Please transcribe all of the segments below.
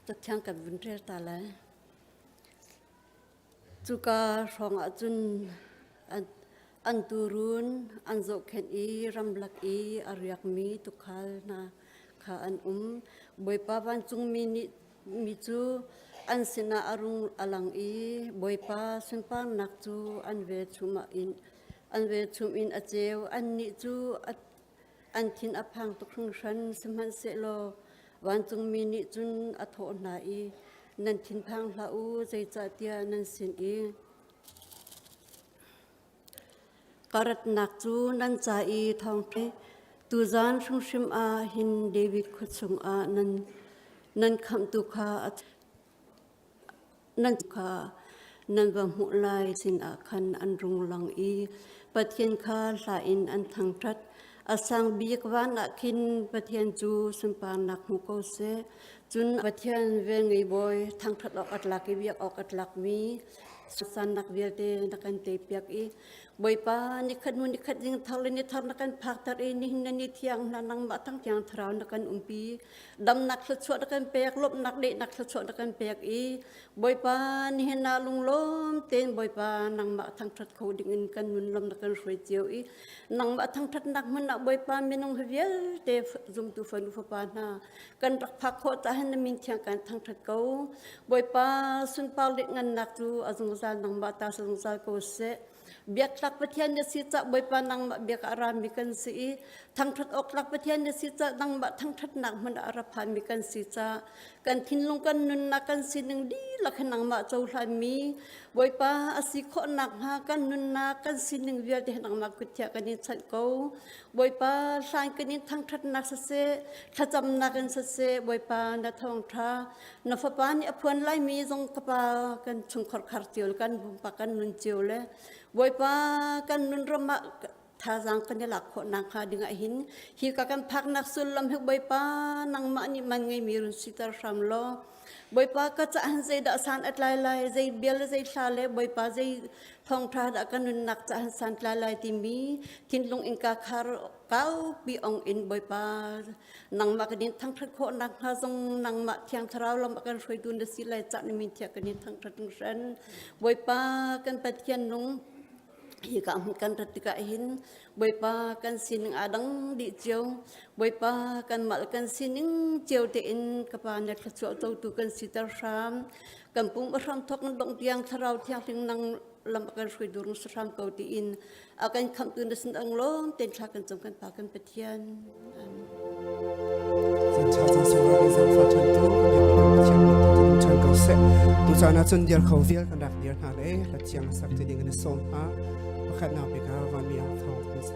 Cathiang kan vun rel ta lai. Cuka hrawng ah cun an tuurun an zohkhenh i ramlak i a riakmi tuukhal hna kha an um. Bawipa vancungmi nih mi cu an sinah a rung a lang i Bawipa sunparnak cu an velchum in an velchum in a ceu. Annih cu an thin a phang tuk hringhran. Sihmanhsehlaw vancungmi nih cun a thawh hna i, Nan thinphang hlah u, zeicahtiah nan sin i ka ratnak cu nan ca i thawngṭha tuzaan hrimhrim ah hin David khua chungah nan nan khamhtu kha nan kha nan va hmuh lai sinah khan an rung lang i Pathian kha hla in an thangṭhat. A sang bik van ah khin Pathian cu sunparnak hmu ko seh. Cun Pathian velngei bawi thangṭhat awk a tlak i biak awk a tlakmi sannak vialte na kan teipiak i Bawipa nikhat hnu nikhat ding thar le ni thar na kan phakter i nihin na ni thiang hna nangmah thang thiang thlarau na kan umpi damnak thluachuah na kan pek lawmhnak lehnak thluachuah na kan pek i Bawipa nihin ah lunglawm tein Bawipa nangmah thangṭhat kho ding in kan nun lam na kan hruai cio i nangmah thangṭhatnak hmun ah Bawipa minung hi vialte zumtu fanu fapa hna kan rak phak khawh cah hin na min thiang kan thangṭhat ko Bawipa sunpar le ngannak cu a zungzal nangmah ta zungzal ko seh biaktlak Pathian na si cah Bawipa nangmah biak a rami kan si i thangṭhat awk tlak Pathian na si cah nangmah thangṭhatnak hmun ah a ra phanmi kan si cah kan thinlung kan nunnak kan sining dihlak hi nangmah cohlanmi Bawipa a si khawh nakhnga kan nunnak kan sining vialte hi nangmah kut thiah kan in chanh ko Bawipa hlan kan in thangṭhatnak siseh thlacamnak in siseh Bawipa na thawngṭha na fapa nih a phuan laimi zong ka pa kan chungkhar khar cio le kan pumpak kan nun cio le Bawipa kan nun ram ah thazaang kan i lak khawh nakhnga ding ah hin hi ka kan phaknak sullam hi Bawipa nangmah nih man ngeimi run siter hram law Bawipa ka caah hin zeidah san a tlai lai zei bia le zei hla le Bawipa zei thawngṭha dah ka nunnak caah hin san tlai lai timi thinlung innka khar kaupi ong in Bawipa nangmah kan in thangṭhat khawh nakhnga zong nangmah thiang thlarau lam a kan hruaitu na si lai cah na min thiah kan in thangṭhat hringhran Bawipa kan Pathian nung hi ka hmun kan rat tikah hin Bawipa kan sining aa dang dih cio Bawipa kanmah le kan sining cio tein ka pa na thluachuah cotu kan siter hram kan pum a hram thawk dong tiang thlarau thianghlim nang lam a kan hruai durung si hram ko tiin a kan khamhtu na sin ang lawm ten thla kan cung kan pa kan Pathian. Tucaan ah cun dir kho vial kan rak dir hna le hla thiang sak te ding in sawm hna pakhatnak bik ah vanmi ah thawng kan si.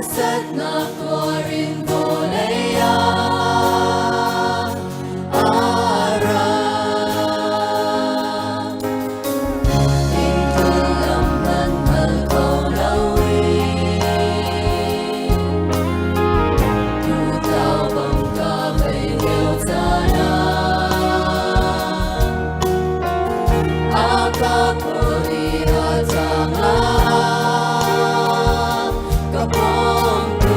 Harsatnak tuarin vawlei ah a ra. Inn lam nan hngal kho lo i Tutlau bang ka vei lio caan ah a ka phur i a tang ah ka pawng tu.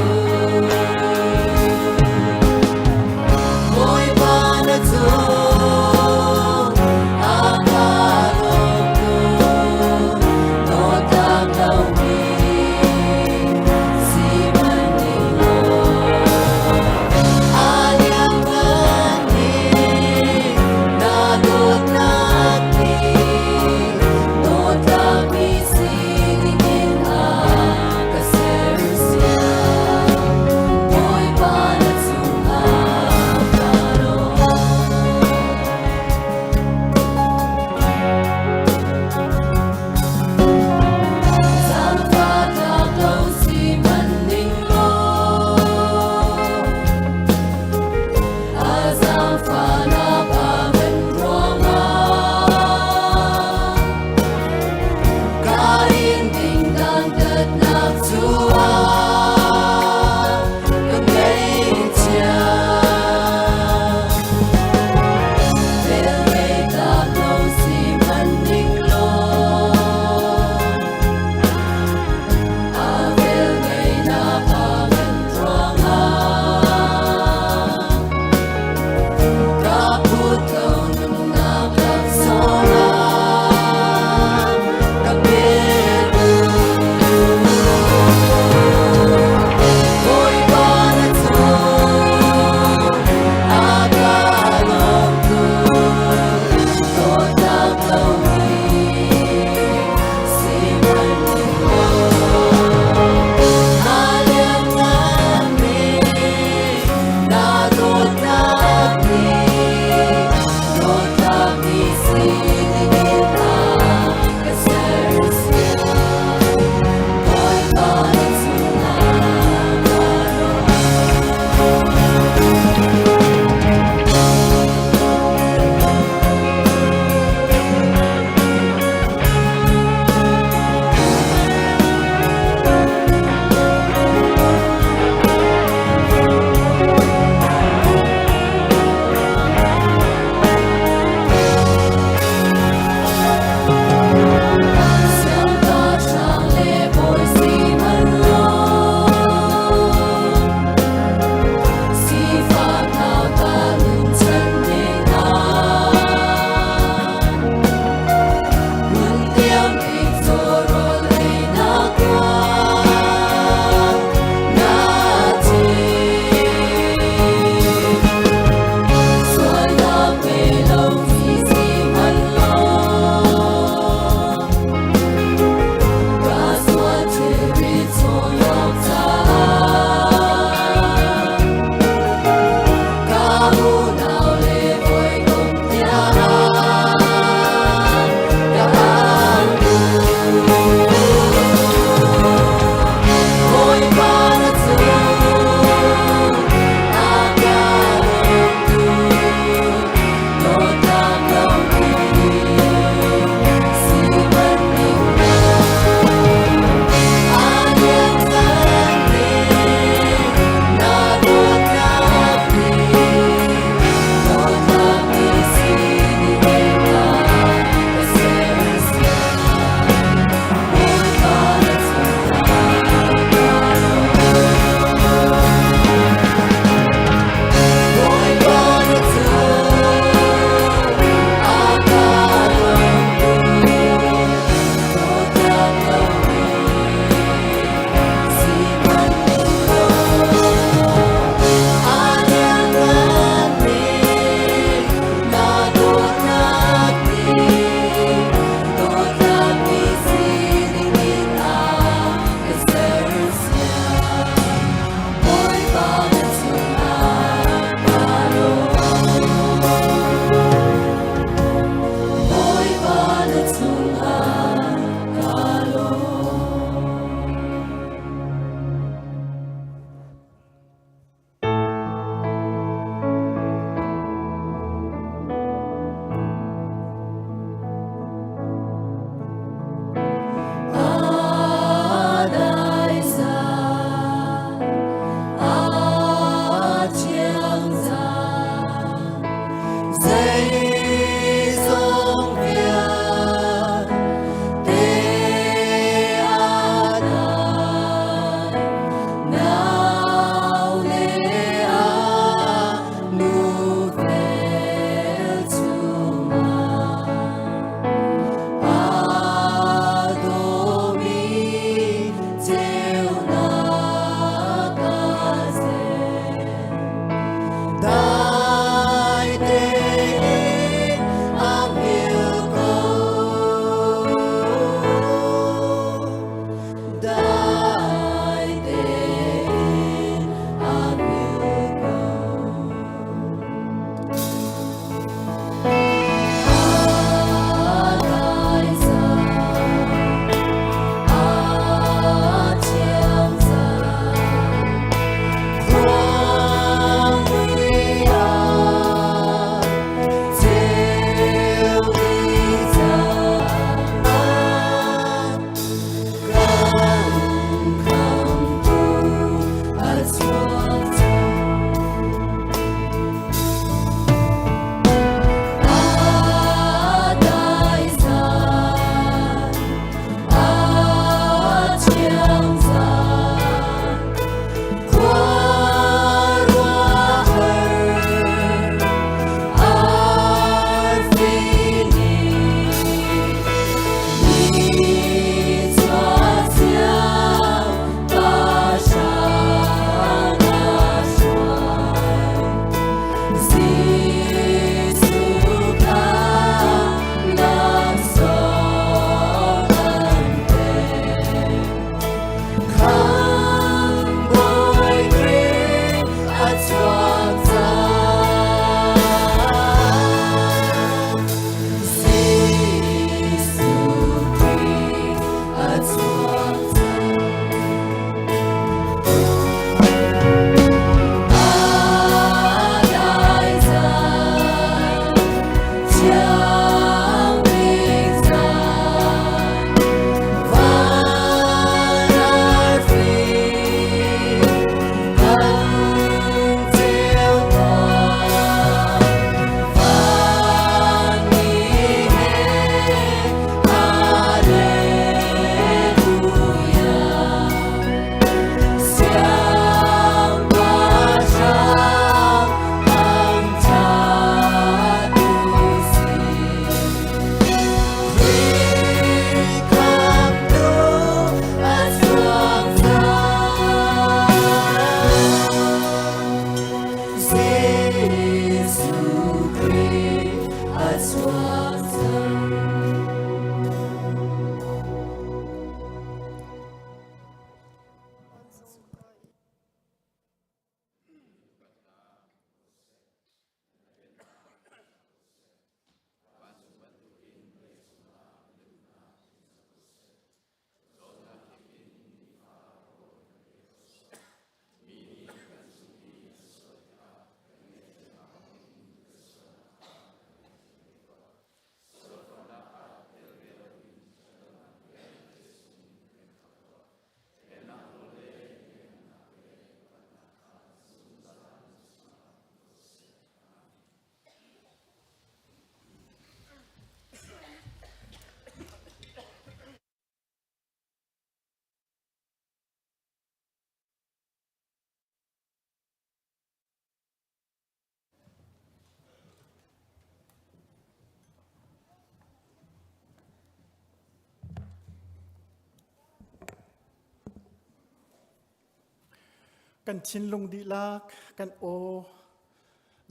Kan thinlung dihlak, kan aw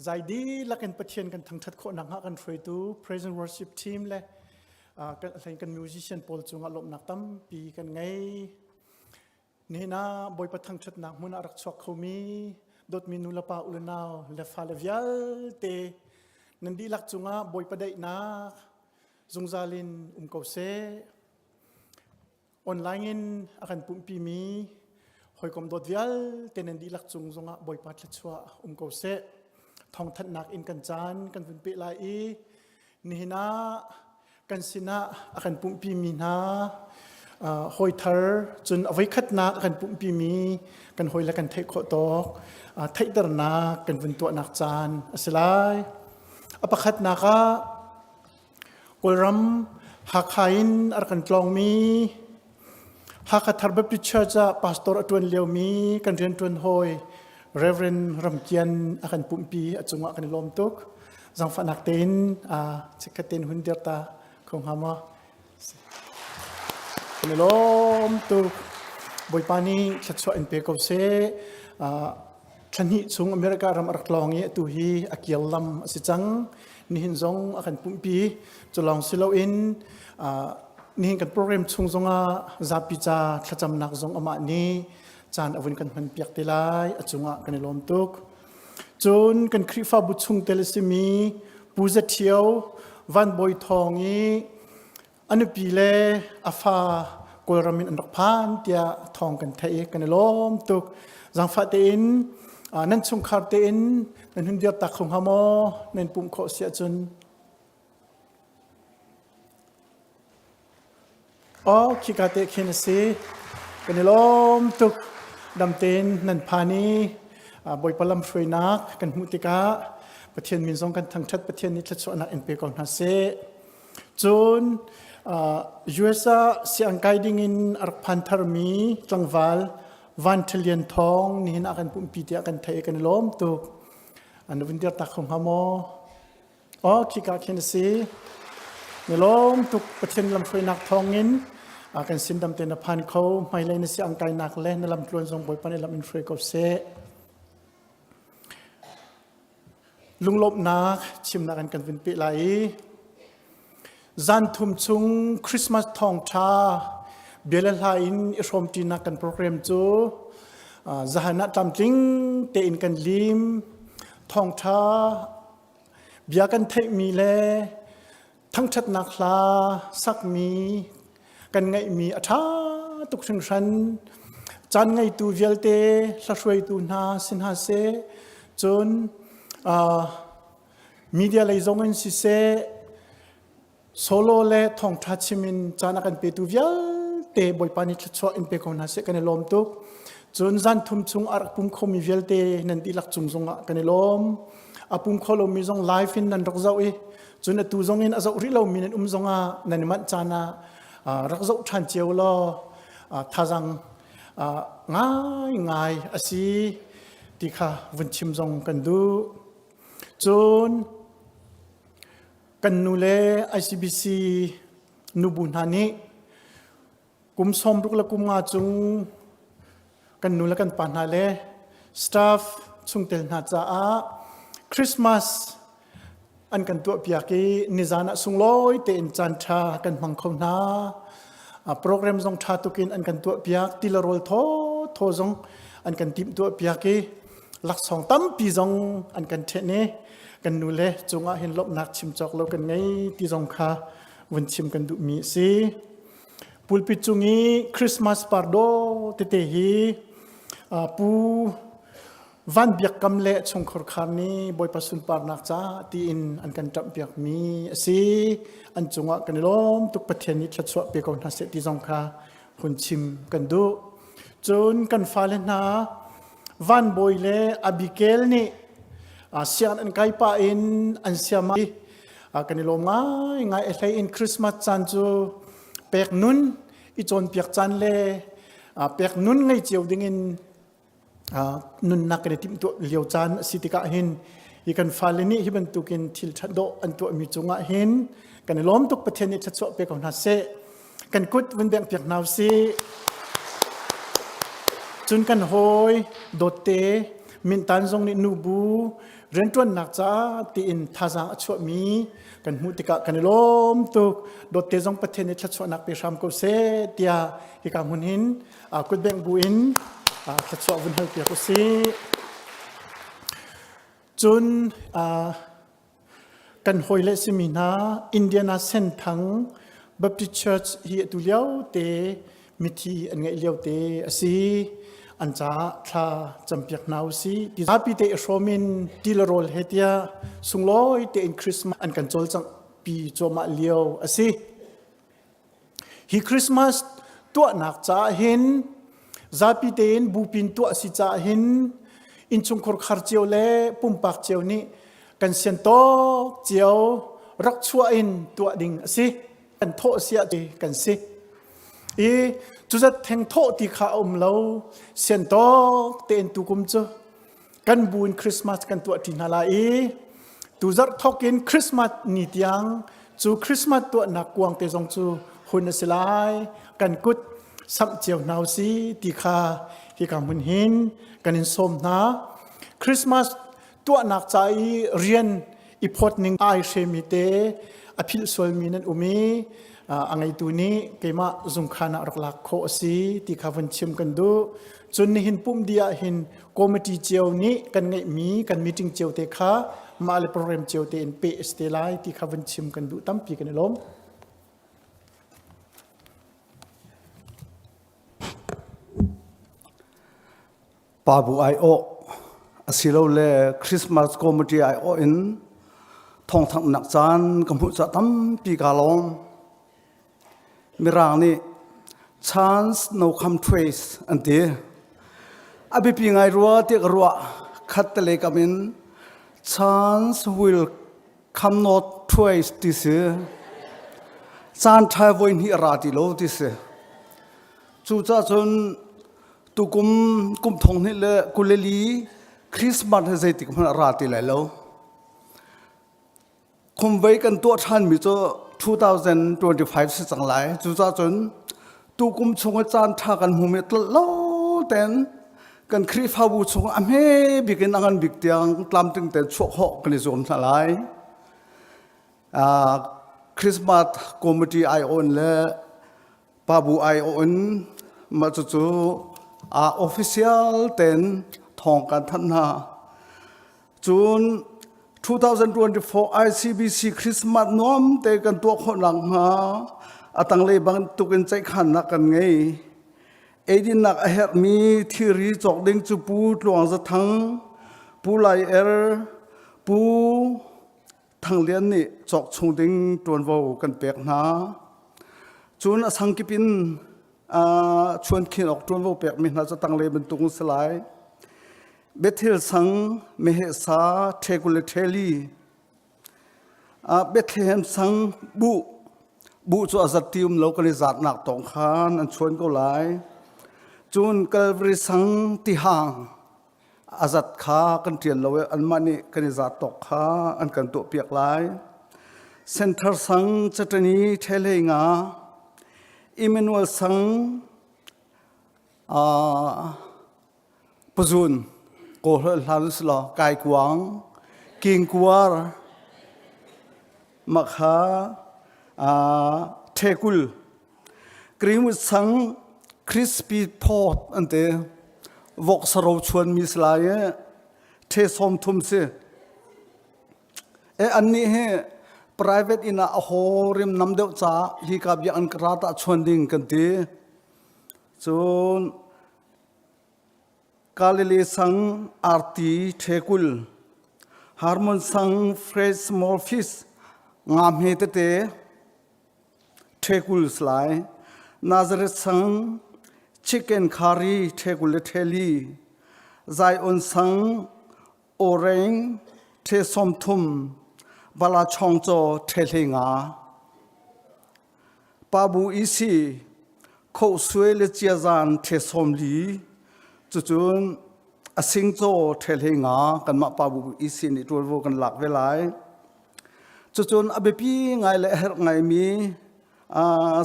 zai dihlak in Pathian kan thangṭhat khawh nakhnga kan hruaitu praise and worship team le kan hlein kan musician pawl cungah lawmhnak tampi kan ngei. Nihin ah Bawipa thangṭhatnak hmun ah rak chuak khomi dawtmi nu le pa u le nau le fale vialte nan dihlak cungah Bawipa daihnak zungzal in um ko seh. Online in a kan pumhpimi hawikom dawt vialte nan dihlak cung zongah Bawipa thluachuah um ko seh. Thawngthanhnak in kan caan kan vun peh lai i nihin ah kan sinah a kan pumhpimi hna hawi thar cun a voikhatnak a kan pumhpimi kan hawi le kan theih khawh tawk theihternak kan vun tuahnak caan a si lai. A pakhatnak ah Kawlram Hakha in a rak kan tlawngmi Hakha Thar Baptist Church ah pastor a ṭuan liomi kan rianṭuan hawi Reverend Ramkian a kan pumhpi a cungah kan i lawm tuk. Zangfahnak tein chikkhat tein hun dir ta kho hnga maw? Kan i lawm tuk. Bawipa nih thluachuah in pe ko seh. Thla hnih chung America ram a rak tlawng i atu hi a kir lam a si cang. Nihin zong a kan pumhpi. Cu lawng si loin nihin kan program chung zongah zapi ca thlacamnak zong amah nih caan a vun kan hman piak te lai. A cungah kan i lawm tuk. Cun kan Khrihfabu chungtel a simi Pu Za Ṭhio, Van Bawi Thawng i a nupi le a fa Kawlram in an rak phan tiah thawng kan theih i kan i lawm tuk. Zaangfah tein nan chungkhar tein nan hun dir tak kho hnga maw? Nan pumh khawh si ahcun. Aw, khika te khin a si. Kan i lawm tuk. Dam tein nan phan i Bawipa lamhruainak kan hmuh tikah Pathian min zong kan thangṭhat Pathian nih thluachuahnak in pe ko hna seh. Cun US ah siangkai dingin a rak phan tharmi tlangval Van Ṭha Lian Thawng nihin ah kan pumpi tiah kan theih i kan i lawm tuk. An vun dir tak kho hnga maw? Aw, khika khin a si. Ni lawm tuk Pathian lamhruainak thawngin kan sin dam te na phan kho. Hmailei na siangkainak le na lamtluan zong Bawipa nih lam in hruai ko seh. Lunglawmhnak chimnak in kan vun peh lai i zan thum chung Christmas thawngṭha bia le hla in i hrawmṭinak kan program cu zahan ah tlamtling tein kan lim. Thawngṭha bia kan theihmi le thangṭhatnak hla sakmi kan ngeihmi a ṭha tuk hringhran. Caan ngeitu vialte hlahruaitu hna si hna seh, cun media lei zong in siseh, solo le thawngṭha chim in caan a kan petu vialte Bawipa nih thluachuah in pe ko hna seh kan i lawm tuk. Cun zan thum chung a rak pum khomi vialte nan dihlak cung zongah kan i lawm. A pum kho lomi zong live in nan rak zoh i cun atu zong in a zoh rih lomi nan um zongah nan i manh caan ah rak zoh ṭhan cio law thazang ngaingai a si ti kha vun chim zong kan duh. Cun kan nu le ICBC nubu hna nih kum 60 le kum nga cung kan nu le kan pa hna le staff chungtel hna caah Christmas an kan tuahpiak i nizan ah sunglawi tein caan ṭha kan hmang kho hna. Program zong ṭha tukin an kan tuahpiak, ti le rawl thaw thaw zong an kan timhtuahpiak i laksawng tampi zong an kan ṭhen i kan nu le cungah hin lawmhnak chim cawk lo kan ngei ti zong kha vun chim kan duhmi a si. Pulpit cung i Christmas par dawh tete hi Pu Van Biak Kam le chungkhar khar nih Bawipa sunparnak ca tiin an kan ṭamhpiakmi a si. An cungah kan i lawm tuk Pathian nih thluachuah pe ko hna seh ti zong kha hun chim kan duh. Cun kan fale hna Van Bawi le Abigail nih sianginn an kai pah in an siam i kan i lawm ngaingai. A hlei in Christmas caan cu pek nun i cawnpiak caan le pek nun ngei cio dingin nunnak kan i timhtuah lio caan a si tikah hin hi kan fale nih hi bantukin thil ṭhat dawh an tuahmi cungah hin kan i lawm tuk Pathian nih thluachuah pe ko hna seh kan kut vun bengh piak hna usih. Cun kan hawi dawtte Mintan zong nih nubu rianṭuannak caah tiin thazaang a chuahmi kan hmuh tikah kan i lawm tuk. Dawtte zong Pathian nih thluachuahnak pe hram ko seh tiah hika hmun hin kutbengh bu in thluachuah vun hal piak u sih. Cun Kan hawile simi hna Indiana Senthang Baptist Church hi atu lio te mithi an ngeih lio te a si. An caah thla campiak hna u si. Ti zapi te i hrawm in ti le rawl he tiah sunglawi tein Christmas an kan cawlcangh pi cuahmah lio a si. Hi Christmas tuahnak caah hin zapi tein bupin tuah si caah hin innchungkhur khar cio le pumpak cio nih kan sian tawk cio rak chuah in tuah ding a si. Kan thawh sia kan si. I cuzat theng thawh ti kha a um lo. Sian tawk tein tukum cu kan bu in Christmas kan tuah ṭi hna lai i tuzarh thawk in Christmas ni tiang cu Christmas tuahnak kuang te zong cu hun a si lai kan kut samh cio hna u si ti kha hika hmun hin kan in sawm hna Christmas tuahnak ca i rian i phawt ning ai hremi te a philh sualmi nan um i a ngeitu nih keimah zungkhan ah rak lak khawh a si ti kha vun chim kan duh cun nihin pumh dih ah hin committee cio nih kan ngeihmi kan meeting cio te kha mah le program cio te in peh a si te lai ti kha vun chim kan duh tampi kan i lawm. Pabu aiawh asilole Christmas committee aiawh in thawngthanhnak caan ka hmuh caah tampi kaa lawm. Mirang nih chance no come twice an ti. A biapi ngai rua tiah ka ruah. Khat te lei kam in chance will come not twice ti si. Caan ṭha voi hnih a ra ti lo ti si. Cucaah cun tukum kum thong hnih le 24 Christmas hi zeitik hmanh a ra ti lai lo. Khumvei kan tuah ṭhanmi cu 2025 si cang lai. Cucaah cun tukum chung i caan ṭha kan hmumi tlolh lo tein kan Khrihfabu chung a hme bik in a ngan bik tiang tlamtling tein chuah khawh kan i zuam hna lai. Christmas committee aiawh in le Pabu aiawh in mah cucu official tein thawng kan thanh hna. Cun 2024 ICBC Christmas nuam te kan tuah khawh nakhnga a tanglei bantuk in ceihkhannak kan ngei. Eidinnak a herhmi thilri cawk ding cu Pu Tluang Za Thang, Pu Lai Er, Pu Thang Lian nih cawk chung ding ṭuanvo kan pek hna. Cun a sangkip in chuankhin awk ṭuanvo pekmi hna cu tanglei bantuk an si lai. Bethel sang meheh sa ṭhekul le ṭheli, Bethlehem sang buh, buh cu a zat ti um lo kan i zatnak tawng khan an chuan ko lai. Cun Calvary sang tihang, a zat kha kan ṭial lo i anmah nih kan i zat tawk kha an kan tuahpiak lai. Center sang Chatani Ṭhelei nga Emmanuel sang Pazun Kawlholh hlan si law Kaikuang Kingkuar makha Ṭhekul Greenwood sang crispy pot an ti. Vok saro chuanmi si lai i ṭhe sawm thum si. E annih hi private inn ah a haw rim nam deuh caah hi ka bia an rat ah chuan ding kan ti. Cun Galilee sang arti ṭhekul, Harmon sang fresh small fish nga hme tete, Ṭhekul lai. Nazareth sang chicken curry ṭhekul le ṭheli. Zion sang oreng ṭhe 30 bala chong caw ṭhe hlei nga. Pabu isi khohsuai le chiazan ṭhe 40 cucun a sing caw ṭhe hlei nga kanmah pabu isi nih ṭuanvo kan lak ve lai. Cucun a biapi ngai le a herh ngaimi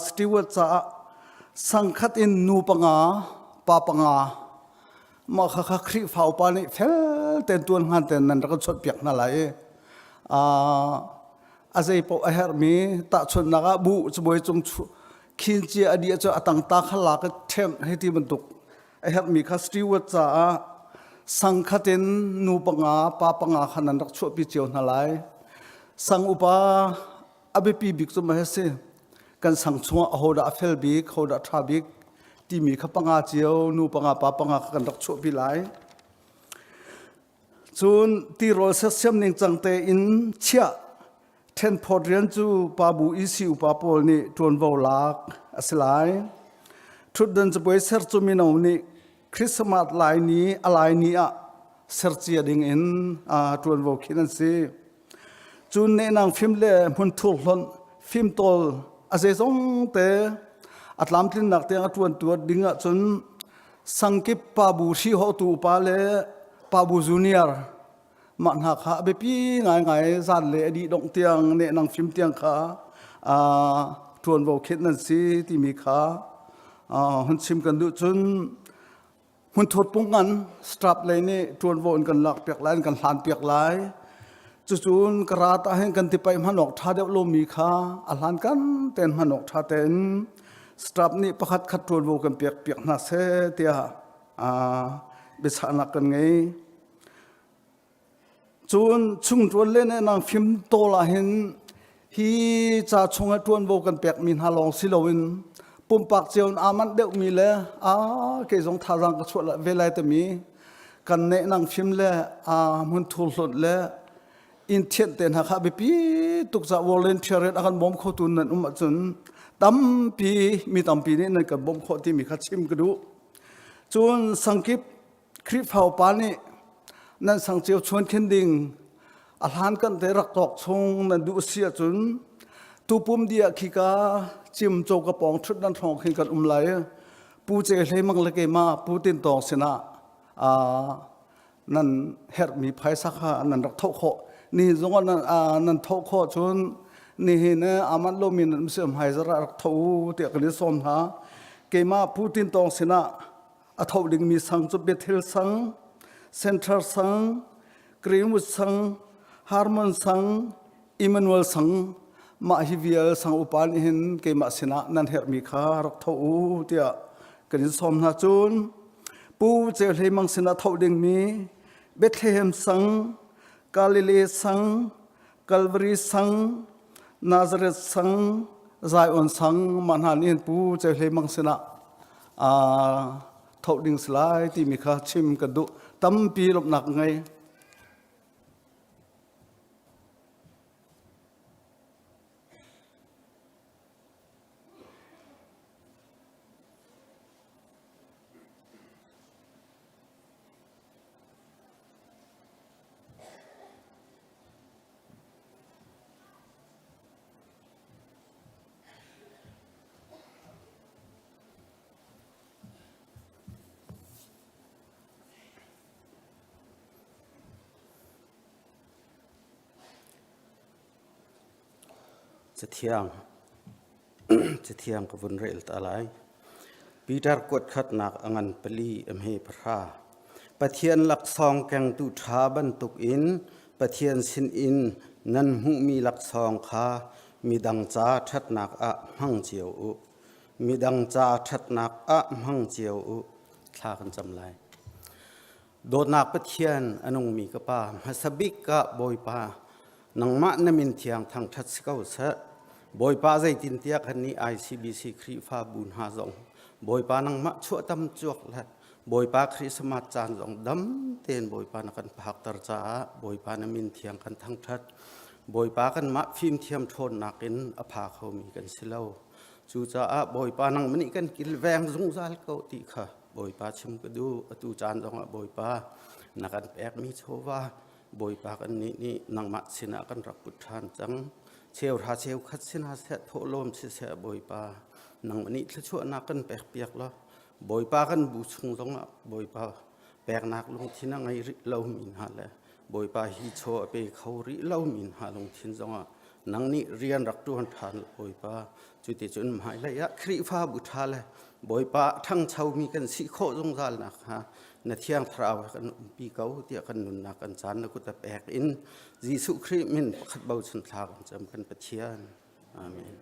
steward caah sangkhat in nu panga, pa panga. Mah kha kha Khrihfa upa nih fel tein tuan hngan tein nan rak kan chawnhpiak hna lai i a zei paoh a herhmi tahchunhnak ah bu cabuai cung khin cia a dih ahcun a tangta kha lak i ṭhemh hei ti bantuk a herhmi kha steward caah sang khat in nu panga pa panga kha nan rak chuahpi cio hna lai. Sang upa a biapi bik cu mah hi si kan sang chungah ahodah a fel bik hodah ṭha bik timi kha panga cio nu panga pa panga kha kan rak chuahpi lai. Cun tirawl sersiam ningcang tein chiah ṭhenphawt rian cu pabu EC upa pawl nih ṭuanvo lak a si lai. Ṭhutdan cabuai ser cu mino nih Christmas lai ni a lai ni ah sercia ding in ṭuanvo khin an si. Cun nehnang fim le hmunthur hlonh fimtawl a zeizong te a tlamtlinnak tiang a ṭuantu ding ahcun sangkip pabu hrihawhtu upa le pabu junior mah hna kha a biapi ngaingai zan le a dih dongh tiang nehnang fim tiang kha ṭuanvo khinh nan si timi kha hun chim kan duh cun hmunthur pungan strap lei nih ṭuanvo in kan lak piak lai in kan hlan piak lai cucun ka rat ah hin kan ti paih hman awk ṭha deuh lomi kha a hlan kan ten hman awk ṭha tein strap nih pakhat khat ṭuanvo kan pek piak hna seh tiah biachahnak kan ngei. Cun chung ṭuan le nang fim tawl ah hin hi ca chungah ṭuanvo kan pekmi hna lawng si loin pumpak cio in aa manh deuhmi le a kei zong thazaang ka chuah ve lai timi kan nehnang fim le a hmunthur hlawt le inn thianh te hna kha biapi tuk ca volunteer a kan bawm khotu nan um ahcun tampi mi tampi nih nan kan bawmh khawh timi kha chim ka duh. Cun sangkip Khrihfa upa nih nan sang cio chuan khin ding a hlan kan te rak tawk chung nan duh si ahcun tupum dia khi ka cim cho ka pawng thut nan hrawng khin kan um lai pu ce hlei mang le keima pu tin tawng sinah nan herhmi phaisa kha nan rak thoh khawh nihin zongah nan nan thoh khawh cun nihin aman lomi nan um si hmai zara rak tho u tiah kan i sawm hna keimah pu tin tawng sinah a tho dingmi sang cu Bethel sang Center sang Greenwood sang Harmon sang Emmanuel sang mah hi vial sang upa nih hin keimah sinah nan herhmi kha rak tho u tiah kan in sawm hna cun Pu Ceu Hlei Mang sinah tho dingmi Bethlehem sang Galilee sang Calvary sang Nazareth sang Zion sang mah hna nih hin Pu Ceu Hlei Mang sinah tho ding si lai timi kha chim ka duh tampi lawmhnak ngei. Cathiang Cathiang ka vun rel ta lai. Peter kuat khatnak a ngan pali a hme pahra. Pathian laksawng kengtu ṭha bantukin Pathian sinin nan hmuhmi laksawng kha midang ca ṭhatnak ah hmang cio u. Midang ca ṭhatnak ah hmang cio u. Thla kan cam lai. Dawtnak Pathian a nungmi ka Pa, hmasa bik ah Bawipa, nangmah na min thiang thangṭhat si ko seh. Bawipa zeitintiah kannih ICBC Khrihfabu hna zong Bawipa nangmah chuahtam cuak le Bawipa Christmas caan zong dam tein Bawipa na kan phakter caah Bawipa na min thiang kan thangṭhat. Bawipa kanmah fimthiam ṭhawnnak in a pha khomi kan si lo. Cucaah Bawipa nangmah nih kan kilveng zungzal ko ti kha Bawipa chim ka duh. Atu caan zongah Bawipa na kan pekmi chawva Bawipa kan nih nih nangmah sinah kan rak put ṭhan cang. Cheuhra cheukhat sinah seh thawhlawm siseh Bawipa nangmah nih thluachuahnak kan pek piak law Bawipa kan bu chung zongah Bawipa peknak lungthin a ngei rih lomi hna le Bawipa hi chaw a pe kho rih lomi hna lungthin zongah nang nih rian rak ṭuan ṭhan Bawipa cuticun hmailei ah Khrihfabu ṭha le Bawipa ṭhangchomi kan si khawh zungzal nakhnga. Na Thiang Thlarau he kan umpi ko tiah kan nunnak kan caan na kut a pek in Jesuh Khrih min pakhat bochan thla kan cam kan Pathian. Amen.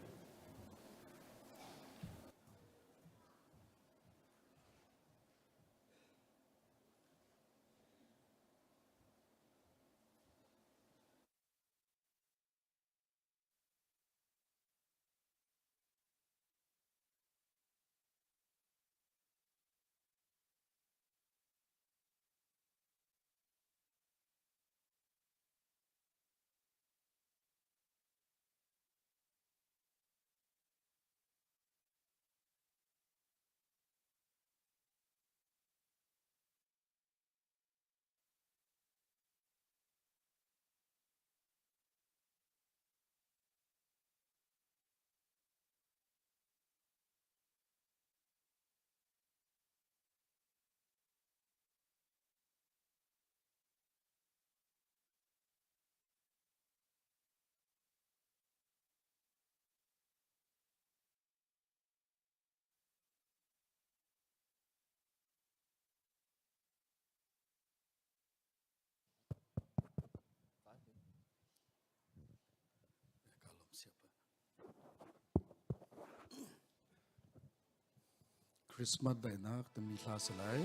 Christmas daihnak timi hla si lai.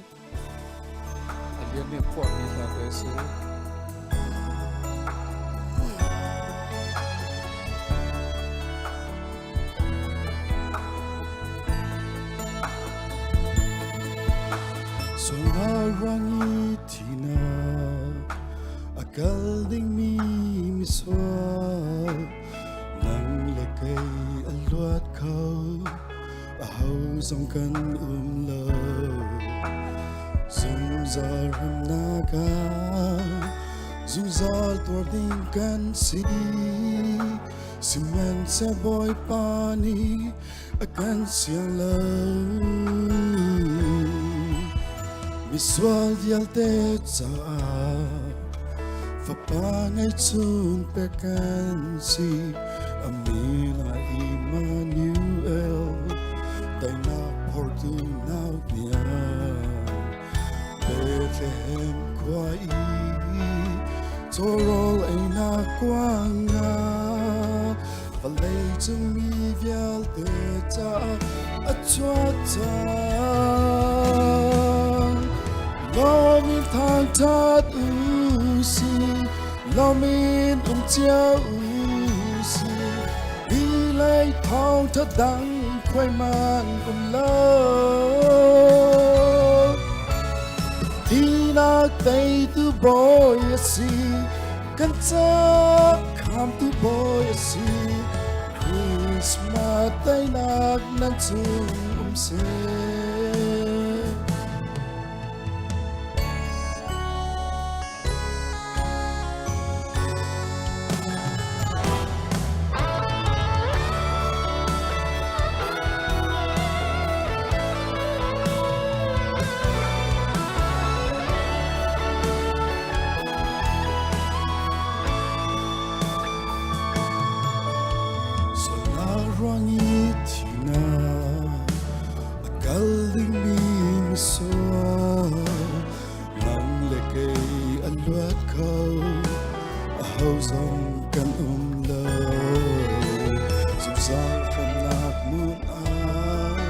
A lian nih phuahmi hla te si. Sungai thina a kal dingmi misual nang le kei a luat kho a ho zong kan um lo zungzal remnak ah zungzal tuar ding kan si sihmanhseh Bawipa nih a kan siang lo. Misual vialte caah fapa ngeihchun pek kan si. A min ah Emmanuel, daihnak phortu nau hniang. Bethlehem khua i cawrawl einak kuang ah vawlei cung mi vialte caah a chuak cang. Lawmin thangṭhat u si, lawmin um cio u si, hi lei thawngṭha dang khuaiman um lo. Thinak teitu bawi a si, kan ca khamtu bawi a si. Christmas teinak nan cung um seh. Solar ruang i thina a kal dingmi misual nang le kei an luat kho aho zong kan um lo zungzal hremnak mun ah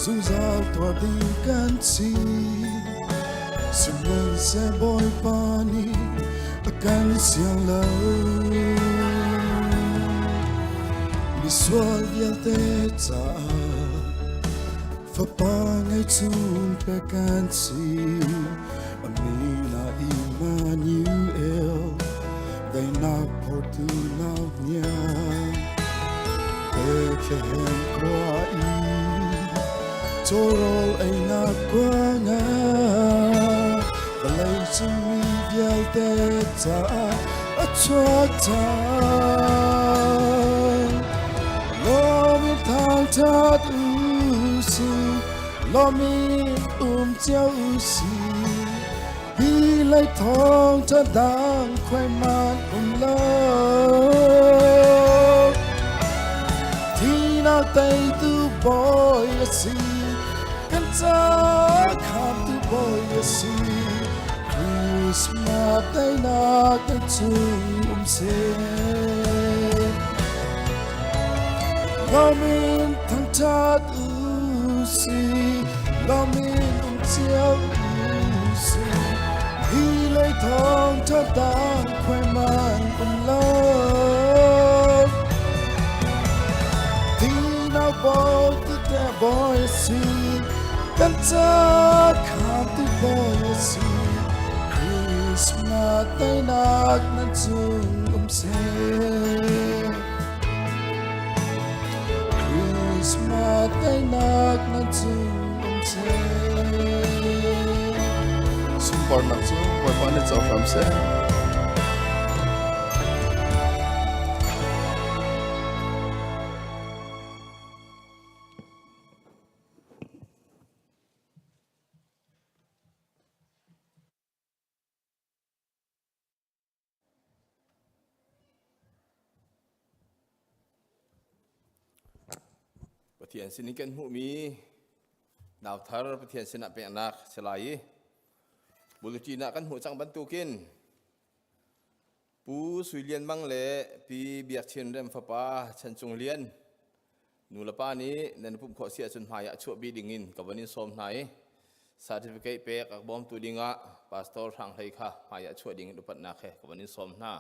zungzal tuar ding kan si sihmanhseh Bawipa nih a kan siang lo misual vialte caah Fapa ngeihchun pek kan si a min ah Emmanuel daihnak phortu nau hniang Bethlehem khua i cawrawl einak kuangah vawlei cung mi vialte caah a chuak cang. Lawmin thangṭhat u si, lawmin um cio u si. Hi lei thawngṭha dang khuaiman um lo. Thinak teitu bawi a si, kan ca khamtu bawi a a si. Christmas teinak na cung um seh. Lawmin thangṭhat u si, lawmin um cio u si. Hi lei thawngṭha dang khuai man um lo. Ti bawi ti te bawi a si, kan ca khamtu bawi a si. Christmas teinak nan cung um seh. Christmas teinak nan cung um seh. Sunparnak cu Bawipa nih co hram seh. Pathian sin in kan hmuhmi nauthar Pathian sinah peknak si lai i bulletin ah kan hmuh cang bantukin Pu Sui Lian Mang le Pi Biak Chin Rem fapa Chan Cung Lian nu le pa nih nan pumh khawh si ahcun hmai ah chuahpi ding in ka von in sawm hna i certificate pek a bawmtu ding ah Pastor Hrang Hlei kha hmai ah chuah ding in upatnak he ka von in sawm hna.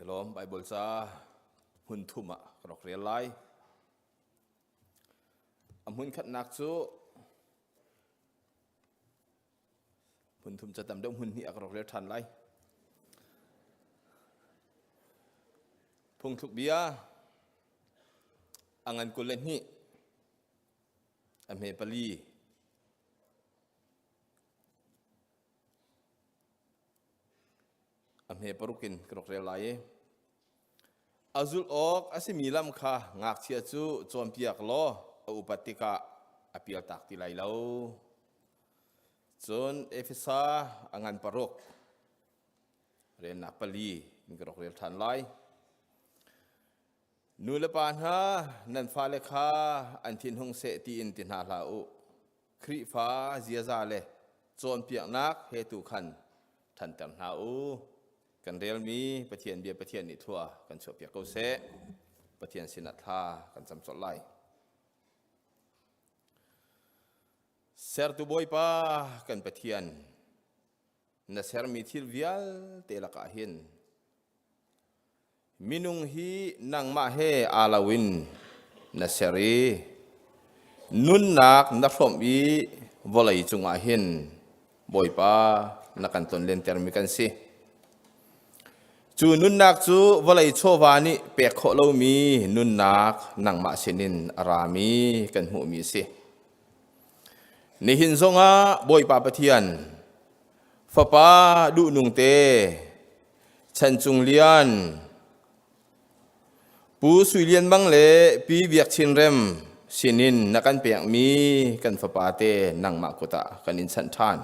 Lawm Bible ca hmun thum ah ka rak rel lai. A hmun khatnak cu hmun thum ca tam deuh hmun hnih ah ka rak rel ṭhan lai. Phungthluk bia a ngan 22 a hme pali A hme paruk in ka rak rel lai i a zulh awk a simi lam kha ngakchia cu cawnpiak law a upat tikah a pialtak ti lai lo. Cun Efesa a ngan paruk relnak pali in ka rak rel ṭhan lai. Nu le pa hna, nan fale kha an thinhung seh tiin ti hna hlah u. Khrihfa ziaza le cawnpiaknak he tu khan ṭhanter hna u. Kan relmi Pathian bia Pathian nih thlua kan chuahpiak ko seh. Pathian sinah thla kan cam colh lai. Sertu Bawipa kan Pathian, na sermi thil vialte lakah hin Minung hi nangmah he aa lo in na ser i nunnak na hrawmh i vawlei cungah hin Bawipa na kan tlonlentermi kan si. Cu nunnak cu vawlei chawva nih pek khawh lomi nunnak nangmah sinin a rami kan hmuhmi a si. Nihin zongah Bawipa Pathian Fapa duhnung te Chan Cung Lian, Pu Sui Lian Mang le Pi Biak Chin Rem sinin na kan pekmi kan fapa te nangmah kut ah kan in chanh ṭhan.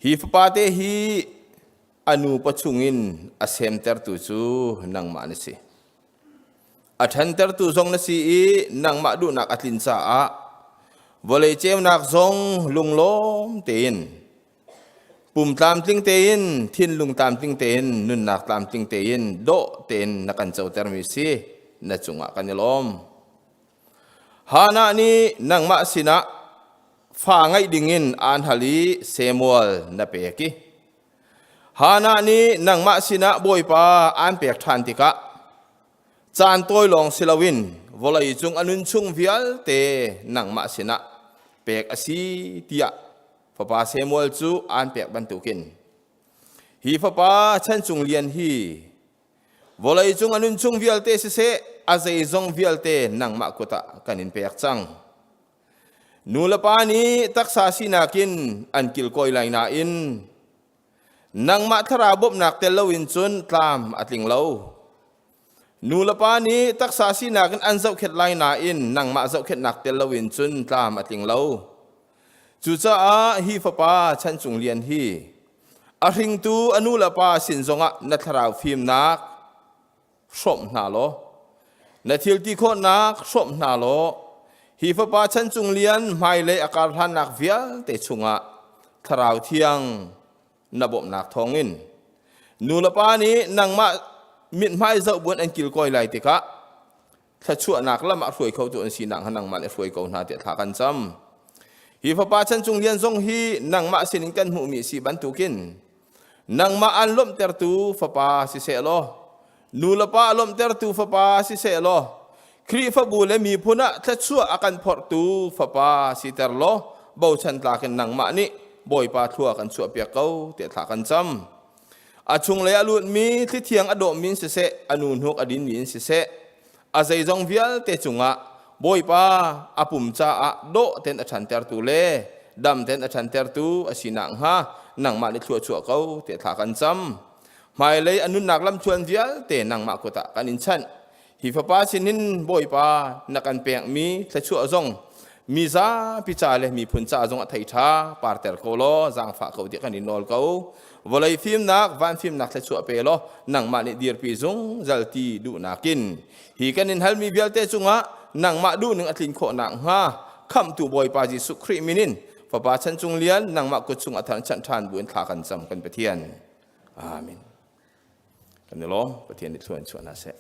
Hi fapa te hi a nu pachung in a semtertu cu nangmah na si. A ṭhantertu zong na si i nangmah duhnak a tlin caah vawlei ceunak zong lunglawm tein Pum tlamtling tein, thinlung tlamtling tein, nunnak tlamtling tein, dawh tein na kan cotermi si na cungah kan i lawm. Hannah nih nangmah sinah fa ngeih dingin aan hal i Samuel na pek i Hannah nih nangmah sinah Bawipa aan pek ṭhan tikah caan tawi lawng si loin vawlei cung a nun chung vialte nangmah sinah pek a si tiah. Fapa Samuel cu aan pek bantukin hi fapa chanchung lian hi vawlei cung a nunchung vialte siseh a zeizong vialte nangmah kut ah kan in pek cang. Nu le pa nih taksa sinak in an kilkawi lai nain nangmah thlarau bawmhnak tel loin cun tlam a tling lo. Nu le pa nih taksa sinak in an zohkhenh lai nain nangmah zohkhenhnak tel loin cun tlam a tling lo. Cucaah hi fapa chanchung lian hi a hringtu a nu le pa sin zongah na thlarau fimnak hrawmh hna law na thil ti khawhnak hrawmh hna law hi fapa chanchung lian hmailei a kar hlannak vialte chungah thlarau thiang na bawmhnak thawngin nu le pa nih nangmah mithmai zoh buan an kilkawi lai tikah thluachuahnak lam ah hruai khotu an sinak hnga nangmah nih hruai ko hna tiah thla kan cam. Hi fapa chan cung lian zong hi nangmah sinin kan hmuhmi si bantukin nangmah an lawmhtertu fapa siseh law nu le pa a lawmhtertu fapa siseh law Khrihfabu le miphun ah thluachuah a kan phorhtu fapa siter law bochan tlak in nangmah nih Bawipa thlua kan chuahpiak ko tiah thla kan cam. A chunglei a lutmi thlithiang a dawhmi in siseh, a nu hnuk a dinmi in siseh, a zeizong vialte cungah Bawipa a pum caah dawh ten a ṭhantertu le dam ten a ṭhantertu a si nakhnga nangmah nih thlua chuah ko tiah thla kan cam. Hmailei a nunnak lamthluan vialte nangmah kut ah kan in chanh. Hi fapa sinin Bawipa na kan pekmi thluachuah zong mi zapi ca le miphun ca zong a thei ṭha parter ko law zaangfah ko tiah kan in nawl ko. Vawlei fimnak, van fimnak thluachuah pe law nangmah nih dirpi zungzal ti duhnak in hi kan in halmi vialte cungah nangmah duhning a tlin khawh nakhnga khamhtu Bawipa Jesuh Khrih min in Fapa chan cung lian nangmah kut chung a thar chanh ṭhan buin thla kan cam kan Pathian. Amen. Kan i lawm. Pathian nih thlua in chuah hna seh.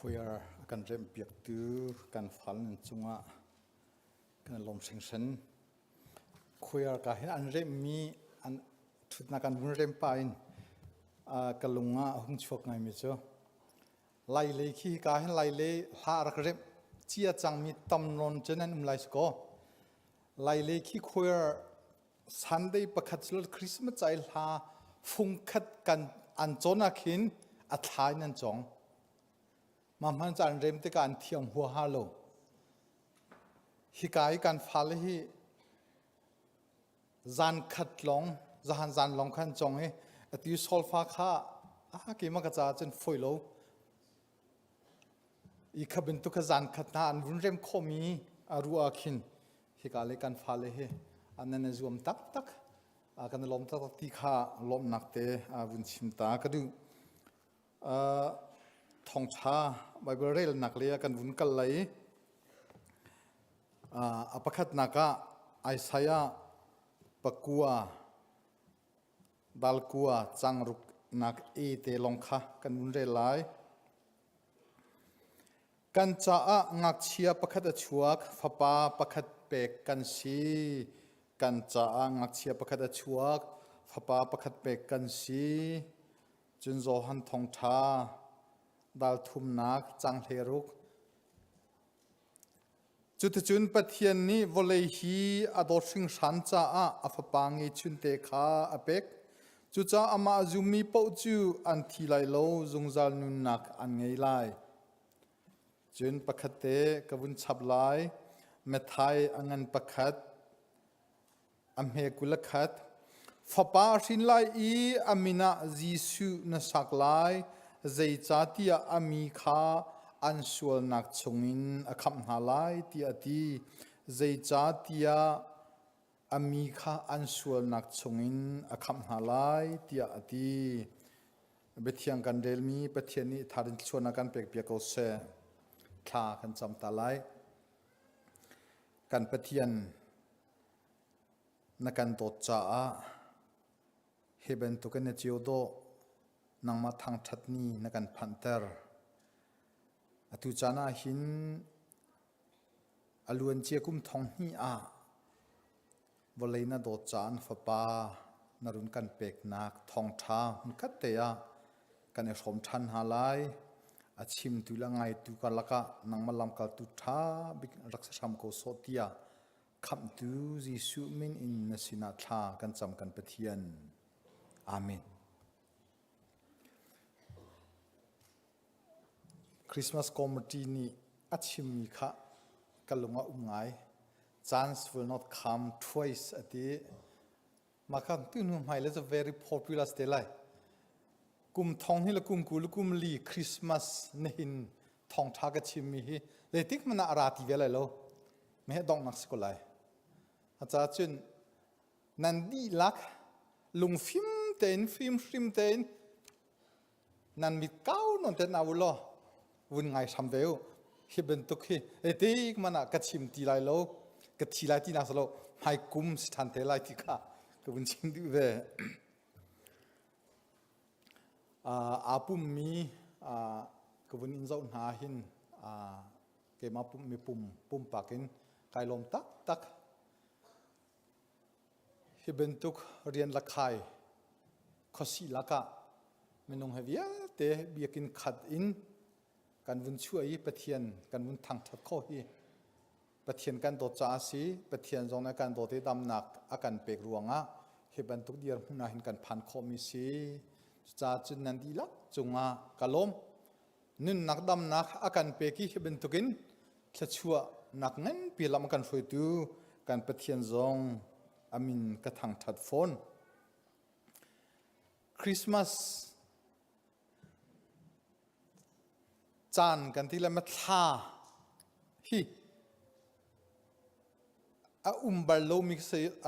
Choir a kan remhpiaktu kan fal nan cungah kan lawm hringhran. Choir ka hin an remhmi an ṭhutnak an vun rem pah in ka lung ah a hung chuak ngaimi cu Lailei khi hika hin Lailei hla a rak remh cia cangmi tam nawn cun an um lai si kaw Lailei khi choir Sunday pakhat cu Christmas ca i hla fungkhat kan an cawn ah khin a thla in an cawng. Mah hman ca an rem tikah an thiam huaha lo. Hika i kan fale hi zan khat lawng zahan zan lawng khan cawng i atu solfa kha a keimah ka caah cun foi lo. I kha bantuk kha zan khat hna an vun rem khawhmi a ruah ah khin hika le kan fale hi an nan i zuam taktak kan i lawm taktak ti kha lawmhnak te vun chim ta ka duh. Thawngṭha Baibal relnak lei ah kan vun kal lai i a pakhatnak ah Isaiah pakua dal kua cangruk nak e te lawng kha kan vun rel lai. Kan caah ngakchia pakhat a chuak, fapa pakhat pek kan si. Kan caah ngakchia pakhat a chuak, fapa pakhat pek kan si. Cun Johan thawngṭha dal thumnak cang hleiruk. Cuticun Pathian nih vawlei hi a dawt hringhran caah a Fapa ngeihchunte kha a pek. Cucaah amah a zummi paoh cu an thi lai lo, zungzal nunnak an ngei lai. Cun pakhat te ka vun chap lai. Matthai a ngan pakhat, a hme 21 khat. Fapa a hrin lai i a min ah Jesuh na sak lai, zeicahtiah a mi kha an sualnak chungin a khamh hna lai, tiah a ti. Zeicahtiah a mi kha an sualnak chungin a khamh hna lai, tiah a ti. Biathiang kan relmi Pathian nih tharin thluachuahnak kan pekpiak ko seh. Thla kan cam ta lai. Kan Pathian na kan dawt caah hi bantukin na cio dawh nangmah thangṭhat ni na kan phanhter. Atu caan ah hin a luancia kum thong hnih ah vawlei na dawt caah na fapa na run kan peknak thawngṭha hmunkhat te ah kan i hrawm ṭhan hna lai. A chimtu le a ngaitu karlak ah nangmah lamkaltu ṭha bik rak si hram ko sawh tiah Khamhtu Jesuh min in na sinah thla kan cam kan Pathian. Amen. Christmas committee nih a chimmi kha ka lung ah um ngai. Chance will not come twice a ti. Mah kha tu hnu hmai le cu very popular te lai. Kum thong hi le kum ku le kum li Christmas nihin thawngtha ka chimmi hi zeitik hmanh ah a ra ti ve lai lo. Meh donghnak si ko lai. A ca cun nan dihlak lungfim tein fimhrim tein nan mit kau non te na u law vun ngai hram ve u hi bantuk hi zeitik man ah ka chim ti lai lo ka thi lai ti nak lo hmai kum si than te lai ti kha ka vun chim duh ve aa pummi ka vun in zoh hna hin keimah pummi pum pumpak in kai lawm taktak Hi bantuk rian la khai khuasih lakah minung he vialte biakinn khat in kan vun chuah i Pathian kan vun thangṭhat khawh hi Pathian kan dawt caah a si. Pathian zong nih a kan dawt i damnak a kan pek ruangah hi bantuk dirhmun ah hin kan phan khawhmi si. Cucaah cun nan dihlak cungah ka lawm. Nunnak damnak a kan pek i hi bantukin thluachuahnak nganpi lam a kan hruaitu kan Pathian zong a min ka thangṭhat fawn. Christmas caan kan ti le thla hi a um bal lomi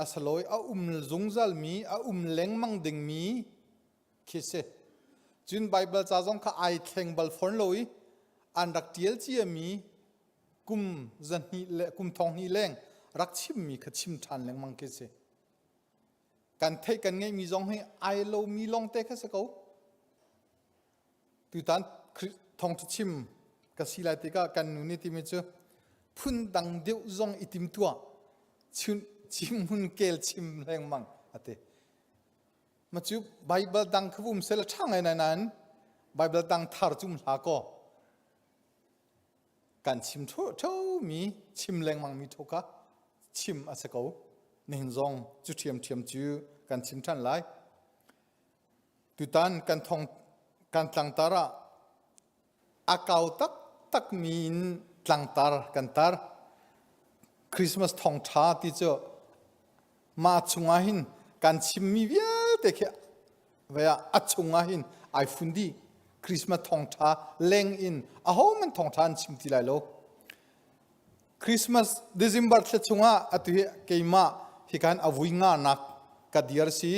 a si lo i a um zungzalmi a um lengmang dingmi khi si. Cun Baibal ca zong kha ai thleng bal fawn lo i an rak ṭial ciami kum zahnih le kum thong hnih leng rak chimmi kha chim ṭhan lengmang khi si. Kan theih kan ngeihmi zong hi ai lomi lawngte kha si ko. Tutan thawngṭha chim. ka si lai tikah kan nu nih timi cu phun dang deuh zong i tim tuah chim chim hun kel chim lengmang ati ma cu Bible dang kha um sel ṭha ngai nai nain Bible dang thar cu um hla kaw kan chim ṭho mi chim lengmang mi ṭho kha chim a si ko nihin zong cu ṭhiamṭhiam cu kan chim ṭhan lai tutan kan thong kan tlangtar ah a kau taktak mi in tlangtar kan tar Christmas thawngṭha ti cu mah chungah hin kan chimmi vialte khi vei ah a chungah hin ai fun dih Christmas thawngṭha leng in ahohmanh thawngṭha an chim ti lai lo Christmas December thla chungah atu hi keimah hikan a vui nga nak ka dir si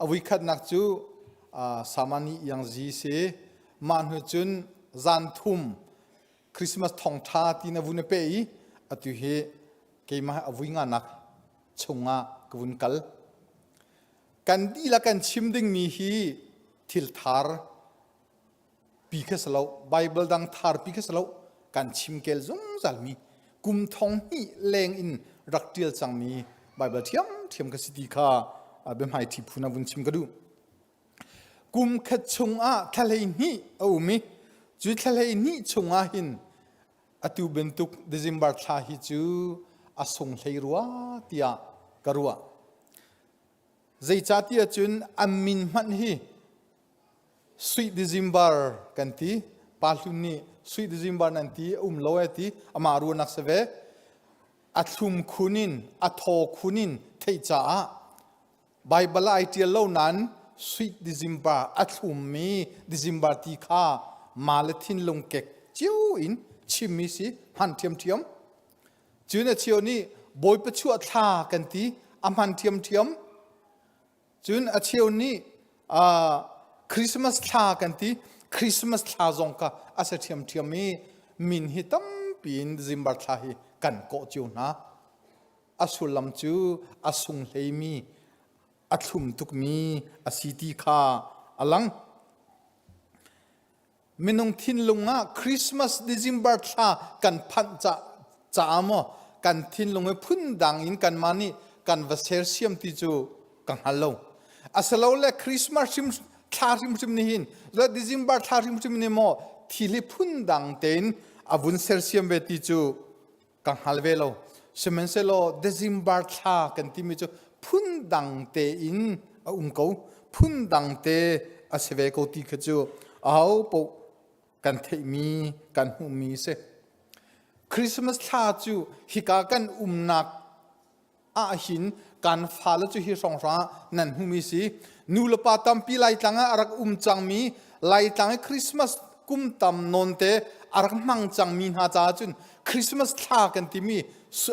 a vui khatnak cu samani iangzi si mah hnu cun zan thum Christmas thawngṭha ti na vun pe i atu hi keimah a vui nga nak chungah ka vun kal kan dihlak kan chim dingmi hi thil thar pi kha si lo Bible dang thar pi kha si lo kan chim kel zungzal mi kum thong hnih leng in rak tial cangmi Bible thiam thiam ka si ti kha biahmai thi phu na vun chim ka duh kum khat chungah thla hnih a um i cu thla hnih chungah hin Atu bantuk December thla hi cu a sung hlei rua tiah ka ruah. Zeicahtiah cun an min hmanh hi Sweet December kan ti. Pa Hlun nih Sweet December nan ti um lo e ti amah ruahnak si ve. A thlum khun in a thaw khun in theih caah Baibal ah ai ṭial lo nain sweet December a thlummi December ti kha ma le thinlung kek cio in chimmi si hman ṭhiamṭhiam. Cun a cheu nih Bawipa chuah thla kan ti a hman ṭhiamṭhiam. Cun a cheu nih uh, Christmas thla kan ti Christmas thla zong kha a si ṭhiamṭhiam i min hi tampi in December thla hi kan kawh cio hna. A sullam cu a sunghleimi, a thlum tukmi a si ti kha a lang. Minung thinlung ah Christmas December thla kan phanh ca caah maw kan thinlung hi phundang in kanmah nih kan va sersiam ti cu ka hngal lo. Asilole Christmas hrim thla hrimhrim nih hin le December thla hrimhrim nih maw thil hi phundang tein a vun sersiam ve ti cu ka hngal ve lo sihmanhsehlaw December thla kan timi cu phundang tein a um ko phundang te a si ve ko ti kha cu aho paoh kan theihmi kan hmuhmi si Christmas thla cu hika kan umnak ahhin kan fale cu hi hrawnghrang ah nan hmuhmi si nu le pa tampi Laitlang ah a rak um cangmi Laitlang i Christmas kum tam nawn te a rak hmang cangmi hna caah cun Christmas thla kan timi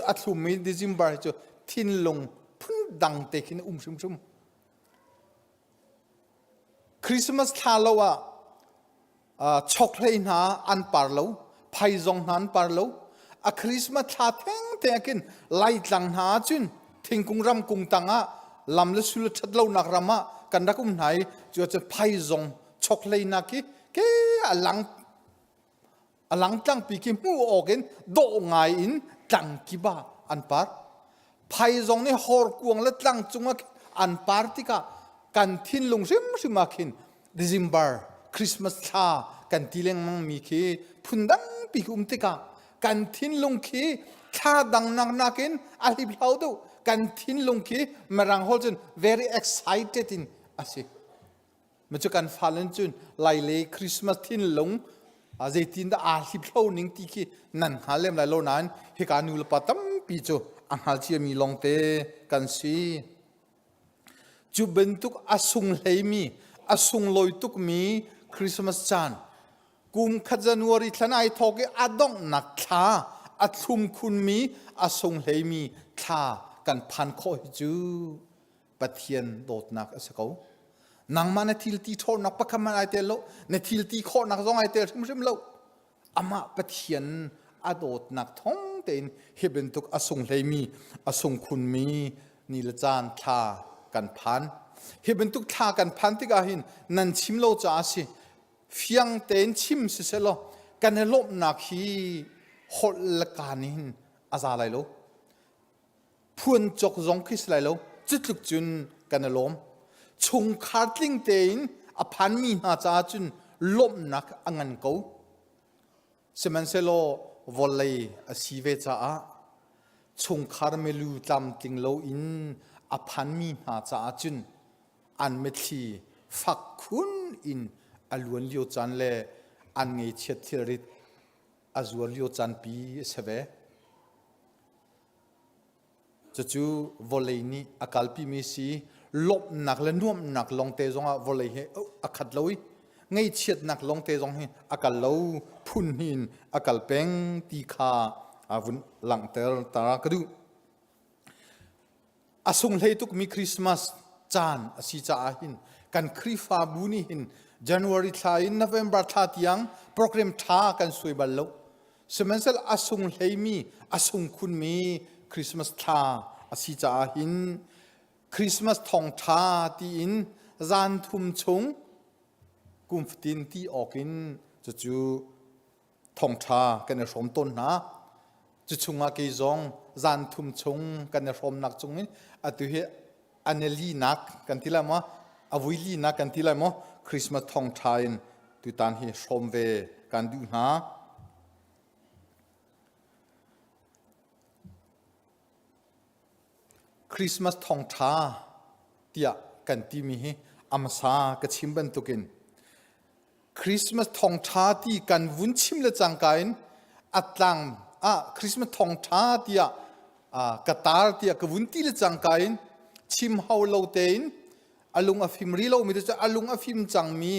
a thlummi December hi cu thinlung phundang te khin a um hrimhrim. Christmas thla lo ah chokhlei hna an par lo phaizong hna an par lo a Christmas thla thengte ah khin Laitlang hna ah cun thingkung ramkung tang ah lam le sul ṭhat lonak ram ah kan rak um hna i cu cun phaizong chokhlei nak khi ke a lang A lang tlangpi khi hmuh awk in dawh ngai in tlang kip ah an par. Phaizong nih horkuang le tlang cungah khin an par tikah kan thinlung hrimhrim ah khin December Christmas thla kan ti lengmang mi khi phundangpi khi um tikah kan thinlung khi thla dang nak nakin a hlip-hlau deuh kan thinlung khi mirang holh cun very excited in a si. Macu kan fale cun Lailei Christmas thinlung zeitin dah aa hliphlo ning ti khi nan hngal lem lai lo nain hika nu le pa tampi cu a hngal ciami lawngte kan si. Cu bantuk a sunghleimi, a sunglawi tukmi Christmas caan kum khat January thla ai thawk i a donghnak thla a thlum khunmi a sunghleimi thla kan phan khawh hi cu Pathian dawtnak a si ko. Nangmah na thil ti ṭhawnnak pakhat hmanh ai tel lo, na thil ti khawhnak zong ai tel hrimhrim lo. Amah Pathian a dawtnak thawng tein hi bantuk a sunghleimi, a sungkhunmi ni le caan thla kan phan. Hi bantuk thla kan phan tikah hin nan chim lo caah a si. Fiang tein chim siseh law. Kan i lawmhnak hi holh le kaan in a za lai lo. Phuan cawk zong khi si lai lo. Cutluk cun kan i lawm. Chungkhar tling tein a phanmi hna caah cun lawmhnak a ngan ko. Sihmanhsehlaw vawlei a si ve caah chungkhar milu tlamtling loin a phanmi hna caah cun an mitthli fak khun in a luan lio caan le an ngeichiat thilrit a zuar lio caan pi a si ve. Cucu vawlei nih a kalpimi si lawmhnak le nuamhnak lawngte zongah vawlei hi a khat lo i ngaihchiatnak lawngte zong hi a kal lo phun hnih in a kal peng ti kha a vun langhter ta ka duh. A sunghlei tukmi Christmas caan a si caah hin kan Khrihfabu nih hin January thla in November thla tiang program ṭha kan suai bal lo. Sihmanhsehlaw a sunghleimi, a sungkhunmi Christmas thla a si caah hin Christmas thawngṭha tiin zan thum chung kum fatin ti awk in cucu thawngṭha kan i hrawm tawn hna. Cu chungah kei zong zan thum chung kan i hrawmnak chungin atu hi an i linak kan ti lai maw a vui linak kan ti lai maw Christmas thawngṭha in tutan hi hrawm ve kan duh hna. Christmas thawngṭha tiah kan timi hi a hmasa ka chim bantukin Christmas thawngṭha ti kan vun chim le cangka in a tlang ah Christmas thawngṭha tiah ka tar tiah ka vun ti le cangka in chim hau lo tein a lung a fim ri lomi cu a lung a fim cangmi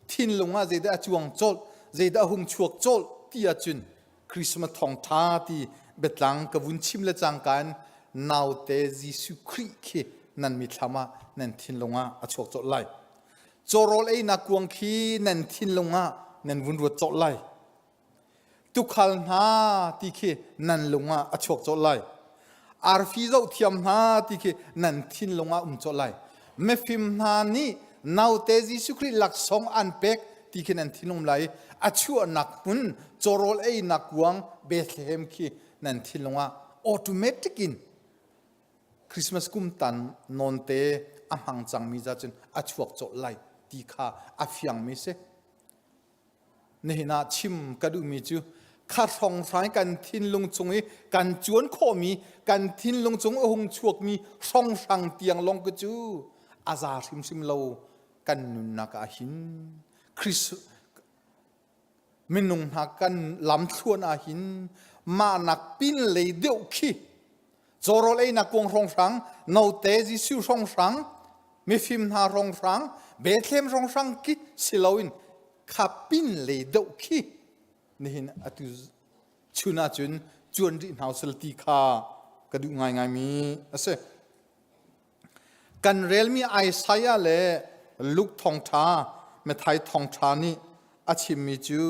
thinlung ah zeidah a cuang colh zeidah a hung chuak colh ti ahcun Christmas thawngṭha ti biatlang ka vun chim le cangka in naute Jesuh Khrih khi nan mithlam ah nan thinlung ah a chuak colh lai. Cawrawl einak kuang khi nan thinlung ah nan vun ruat colh lai. Tukhal hna ti khi nan lung ah a chuak colh lai. Arfi zohthiam hna ti khi nan thinlung ah um colh lai. Mifim hna nih naute Jesuh Khrih laksawng an pek ti khi nan thinlung lai i a chuahnak hmun cawrawl einak kuang Bethlehem khi nan thinlung ah automatic in Christmas kum tan nawnte a hmang cangmi za cun a chuak colh lai ti kha a fiangmi si. Nihin ah chim ka duhmi cu kha hrawnghrang kan thinlung chung i kan cuan khawhmi kan thinlung chung a hung chuakmi hrawnghrang tiang lawng ku cu a za hrimhrim lo kan nunnak ah hin Christ minung hna kan lamthluan ah hin mahnak pin lei deuh khi cawrawl einak kuang hrawnghrang note Jesuh hrawnghrang mifim hna hrawnghrang Bethlehem hrawnghrang ki si loin kha pin lei deuh khi nihin atu chun ahcun cuan rih hna usal ti kha ka duh ngaingai mi a si. Kan relmi Isaiah le Luke thawngṭha, Matthai thawngṭha nih a chimmi cu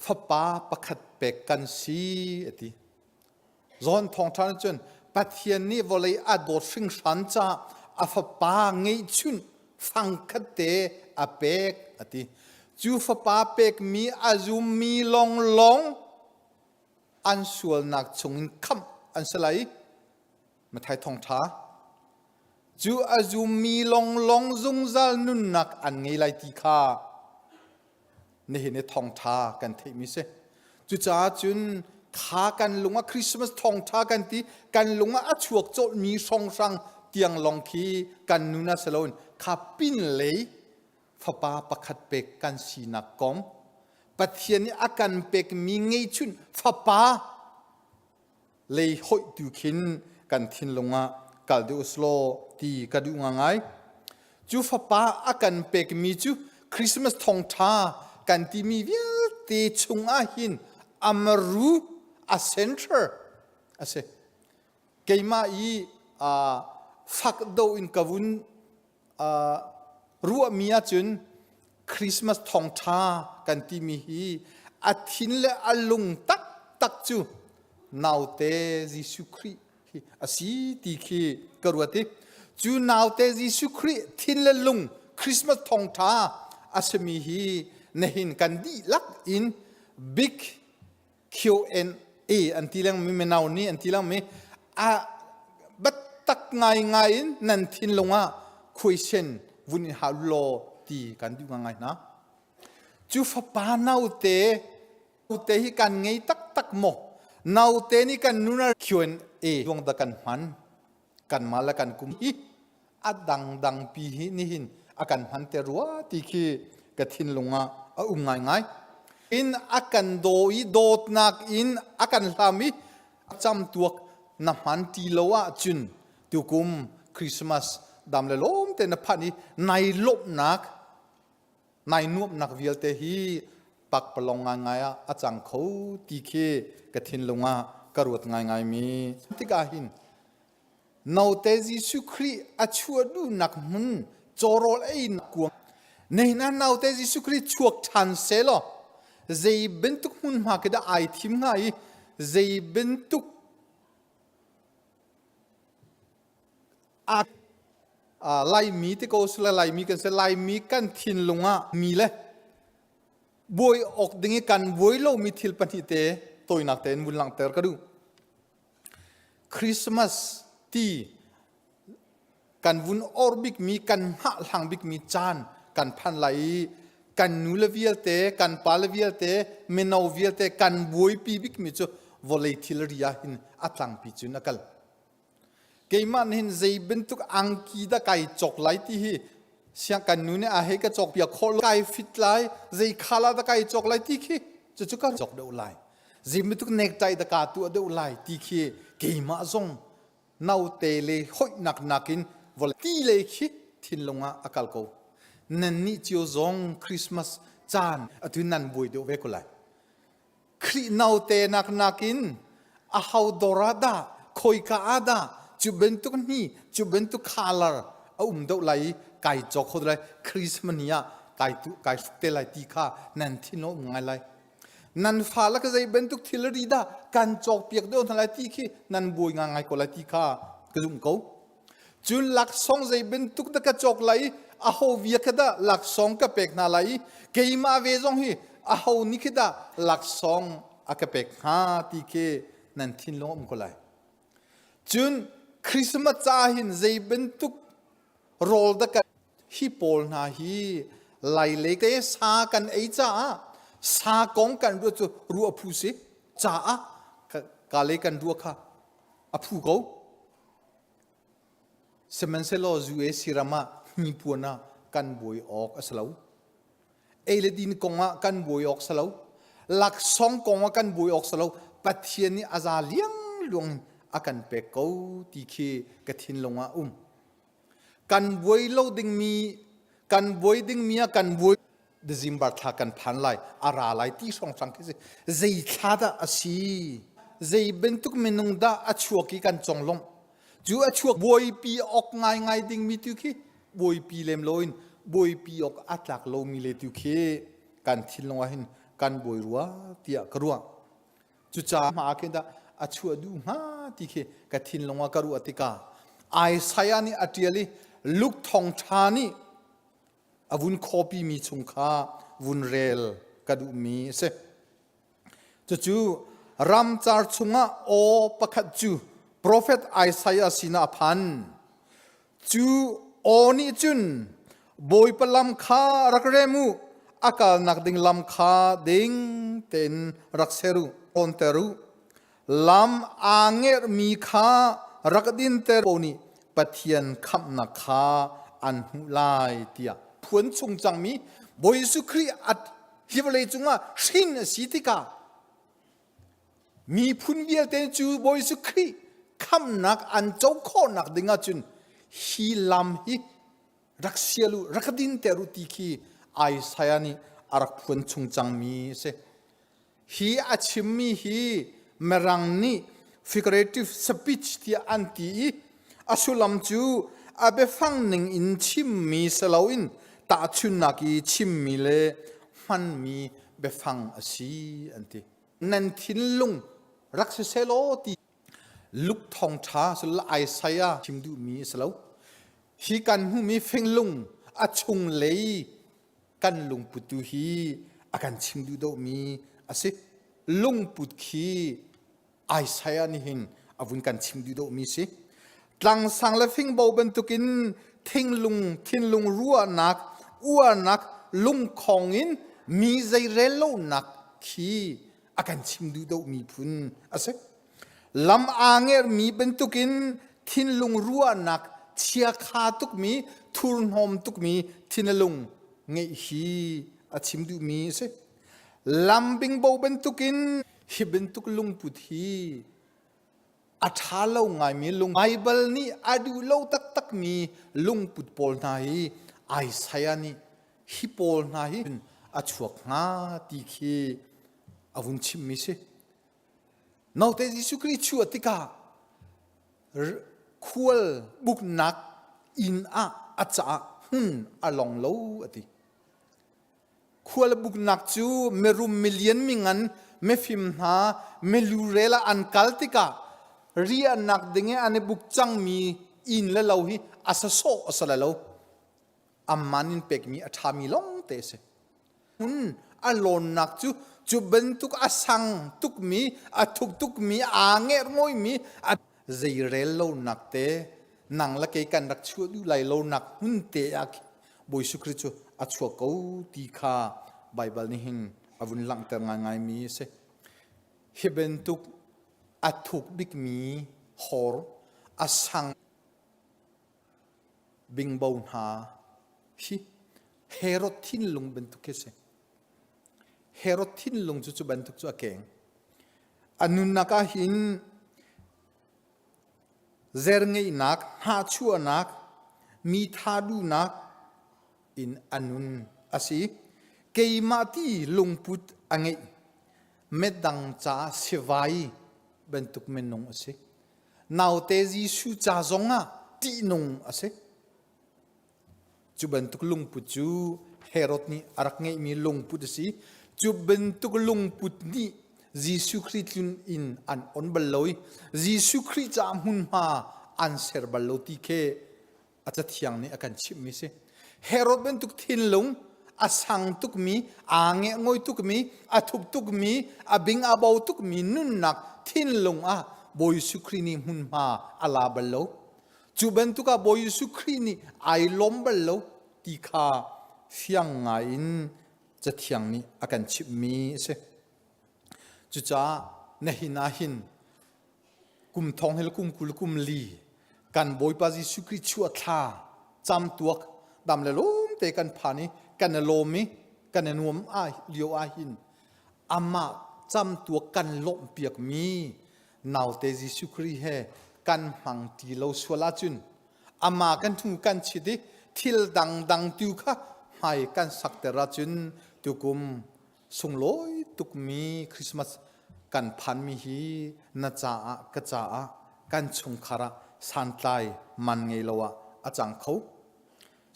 fapa pakhat pek kan si a ti. John thawngṭha nih cun Pathian nih vawlei a dawt hringhran caah a fapa ngeihchunh fangkhat te a pek a ti. Cu fapa pekmi a zummi lawnglawng an sualnak chungin khamh an si lai. Matthai thawngṭha cu a zummi lawnglawng zungzal nunnak an ngei lai ti kha nihin i thawngṭha kan theihmi si. Cucaah cun kha kan lung ah Christmas thawngṭha kan ti kan lung ah a chuak colhmi hrawnghrang tiang lawng khi kan nun ah si loin kha pin lei fapa pakhat pek kan sinak kong Pathian nih a kan pekmi ngeihchun fapa lei hoih tu khin kan thinlung ah kal deuh uslaw ti ka duh ngai. Cu fapa a kan pekmi cu Christmas thawngṭha kan timi vialte chung ah hin amaru a center a si. Keimah i fak do in ka vun ruahmi ahcun Christmas thawngṭha kan timi hi a thin le a lung taktak cu naute Jesuh Khrih hi a si ti khi ka ruat i cu naute Jesuh Khrih thin le lung Christmas thawngṭha a simi hi. Nihin kan dihlak in big Q&A an ti lengmi mino nih an ti lengmi a biatak ngaingai in nan thinlung ah question vun in hal law ti kan duh ngai hna. Cu fapa naute te hi kan ngei taktak maw? Naute nih kan nun ah Q&A ruang dah kan hman? Kanmah le kan kum hi a dangdang pi hi nihin a kan hman te rua ti khi ka thinlung ah a um ngaingai. In a kan daw i dawtnak in a kan hlam i camtuak na hman ti lo ahcun tukum Christmas dam le lawm te na phanh i nai lawmhnak nai nuamhnak vialte hi pakpalong ngaingai ah a cang kho ti khi ka thinlung ah ka ruat ngaingai mi tikah hin Note Jesuh Khrih a chuah duhnak hmun cawrawl ei kuang nihin ah naute Jesuh Khrih chuak ṭhan selaw zei bantuk hmunhma khi dah ai thim hnga i zei bantuk a Laimi ti ko sila Laimi kan si Laimi kan thinlung ah mi le buai awk ding i kan buai lomi thil pahnih te tawinak tein vun langhter ka duh. Christmas ti kan vun or bikmi kan hngahhlang bikmi caan kan phan lai i kan nu le vialte kan pa le vialte mino vialte kan buaipi bikmi cu vawlei thilri ah hin a tlangpi cun a kal. Keimah nih hin zei bantuk angki dah kai cawk lai ti hi siang kan nu nih a hei ka cawk piak khawh kai fit lai zei khala dah kai cawk lai ti khi cucu ka cawk deuh lai zei bantuk necktie dah kaa tuah deuh lai ti khi keimah zong naute le hoihnak nakin vawlei ti le khi thinlung ah a kal ko nan nih cio zong Christmas caan atu nan buai deuh ve ko lai Khrih naute nak nakin aho dawr ah dah khawika ah dah cu bantuk hni cu bantuk color a um deuh lai i kai cawk kho lai Christmas ni ah kai tu kai hruk te lai ti kha nan thin a um ngai lai nan fa le ka zei bantuk thilri dah kan cawk piak deuh hna lai ti khi nan buai ngai ngai ko lai ti kha ka zumh ko Cun laksawng zei bantuk dah ka cawk lai i aho via kha dah laksawng ka pek hna lai i keimah ve zong hi aho nih khi dah laksawng a ka pek hnga ti khi nan thinlung a um ko lai. Cun Christmas ca hin zei bantuk rawl dah ka hi pawl hna hi lai lei te sa kan ei caah sa kong kan ruah cu ruah phu si caah ka lei kan ruah kha a phu ko. Sihmanhsehlaw zu e siram ah hnipuan ah kan buai awk a si lo. Ei le din kong ah kan buai awk si lo. Laksawng kong ah kan buai awk si lo. Pathian nih a za liangluang in a kan pek ko ti khi ka thinlung ah um. Kan buai lo dingmi kan buai dingmi ah kan buai December thla kan phan lai a ra lai ti hrawnghrang khi si zei thla dah a si zei bantuk minung dah a chuak i kan conglawmh cu a chuak buaipi awk ngaingai dingmi tu khi buaipi lem loin buaipi awk a tlak lomi le tu khi kan thinlung ah hin kan buai rua tiah ka ruah cucaah hma khin dah a chuah duh hnga ti khi ka thinlung ah ka ruah tikah Isaiah nih a ṭial i Luke thawngṭha nih a vun copy mi chung kha vun rel ka duhmi a si. Cucu ramcar chungah aw pakhat cu profet Isaiah sinah a phan. Cu aw nih cun Bawipa lam kha rak rem u, a kalnak ding lam kha ding tein rak ser u, awnter u. Lam aa ngerhmi kha rak dinter ko nih Pathian khamhnak kha an hmuh lai tiah phuan chung cangmi Bawi Jesuh Khrih a hi vawlei cungah hrin a si tikah miphun vialte cu Bawi Jesuh Khrih khamhnak an co khawhnak ding ahcun hi lam hi rak sial u rak dinter u ti khi Isaiah nih a rak phuan chung cangmi a si. Hi a chimmi hi Mirang nih figurative speech tiah an ti i a sullam cu a biafang ning in chimmi si loin tahchunhnak i chimmi le hmanmi biafang a si an ti. Nan thinlung rak si sehlaw ti Luke thawngṭha sul Isaiah chim duhmi a si lo. Hi kan hmuhmi finglung a chunglei kan lungput tu hi. a kan chim duh deuhmi a si. Lungput khi Isaiah nih hin a vun kan chim duh deuhmi si. Tlangsang le fingbo bantukin thinglung thinlung ruahnak uarnak lungkhong in mi zeirel lonak khi a kan chim duh deuhmi phun a si. Lam aa ngerhmi bantukin thinlung ruahnak chiakha tukmi thurhnawm tukmi thinalung ngeih hi a chim duhmi a si. Lam bingbo bantukin hi bantuk lungput hi a ṭha lo ngaimi lung Baibal nih a duh lo taktakmi lungput pawl hna hi Isaiah nih hi pawl hna hi a chuak hnga ti khi a vun chimmi si. Note Jesuh Khrih chuah tikah khual buknak inn ah a caah hmun a long lo a ti. Khual buknak cu mirum milian mingan mifim hna milurel ah an kal tikah riahnak ding i an i buk cangmi inn le lo hi a sa sawh a sa lo. Amman in pekmi a ṭhami lawng te a si. Hmun a lawnnak cu cu bantuk a sang tukmi, a thuk tukmi, aa ngerhngawimi, a zeirel lonak te, nang le kei kan rak chuah duh lai lonak hmun te ah khin Bawi Jesuh Khrih cu a chuak ko ti kha Baibal nih hin a vun langhter ngaingaimi a si. Hi bantuk a thuk bikmi hor, a sang bingbo hna hi Herod thinlung bantuk khi a si. Herod thinlung cu cu bantuk cu a keng. A nunnak ah hin zerngeihnak, hnahchuahnak, mi tha duhnak in a nun a si. Keimah ti lungput a ngeih. Medang caah sivai bantuk minung a si. Naute Jesuh ca zongah ṭihnung a si. Cu bantuk lungput cu Herod nih a rak ngeihmi lungput a si. Cu bantuk lungput nih Jesuh Khrih tlun in an on bal lo i Jesuh Khrih caah hmunhma an ser bal lo ti khi a cathiang nih a kan chimhmi si. Herod bantuk thinlung a sang tukmi, aa ngehngawi tukmi, a thup tukmi, a bing a bo tukmi nunnak thinlung ah Bawi Jesuh Khrih nih hmunhma a la bal lo. Cu bantuk ah Bawi Jesuh Khrih nih ai lawm bal lo ti kha fiang ngai in cathiang nih a kan chimhmi a si. Cucaah nihin ah hin kum thong hil kum 20 kum li kan Bawipa Jesuh Khrih chuah thla camtuak dam le lawm te kan phan i kan i lawm i kan i nuam a lio ah hin amah camtuak kan lawmh piak mi naute Jesuh Khrih he kan hmang ti lo sual ahcun amah kan hnu kan chit i thil dangdang tu kha hmai kan sakter ahcun tukum sunglawi tukmi Christmas kan phanmi hi na caah ka caah kan chungkhar ah santlai man ngei lo ah a cang kho.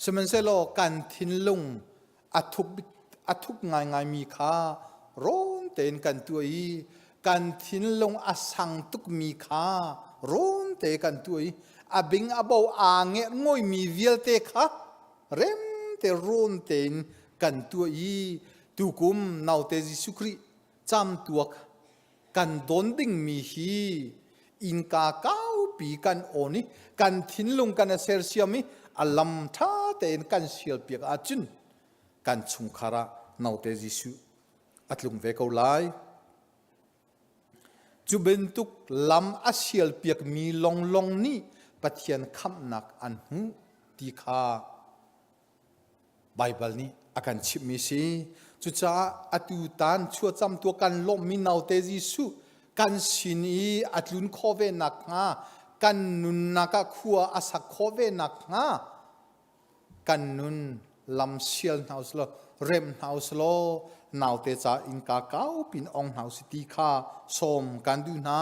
Sihmanhsehlaw kan thinlung a thup a thup ngaingaimi kha rawn tein kan tuah i kan thinlung a sang tukmi kha rawn te kan tuah i a bing a bo aa ngerh ngawimi vialte kha rem te rawn tein kan tuah i tukum naute Jesuh Khrih camtuak kan don dingmi hi innka kaupi kan awn i kan thinlung kan a sersiam i a lam ṭha tein kan sialpiak ahcun kan chungkhar ah naute Jesuh a tlung ve ko lai. Cu bantuk lam a sialpiakmi longlong nih Pathian khamhnak an hmuh ti kha Baibal nih a kan chimhmi si. Cucaah atu tan chuacam tua kan lawmhmi naute Jesuh kan sin i a tlun khawh ve nakhnga kan nunnak ah khua a sak khawh ve nakhnga kan nun lam sial hna usih law rem hna usih law naute ca innka kau pin ong hna usih ti kha sawm kan duh hna.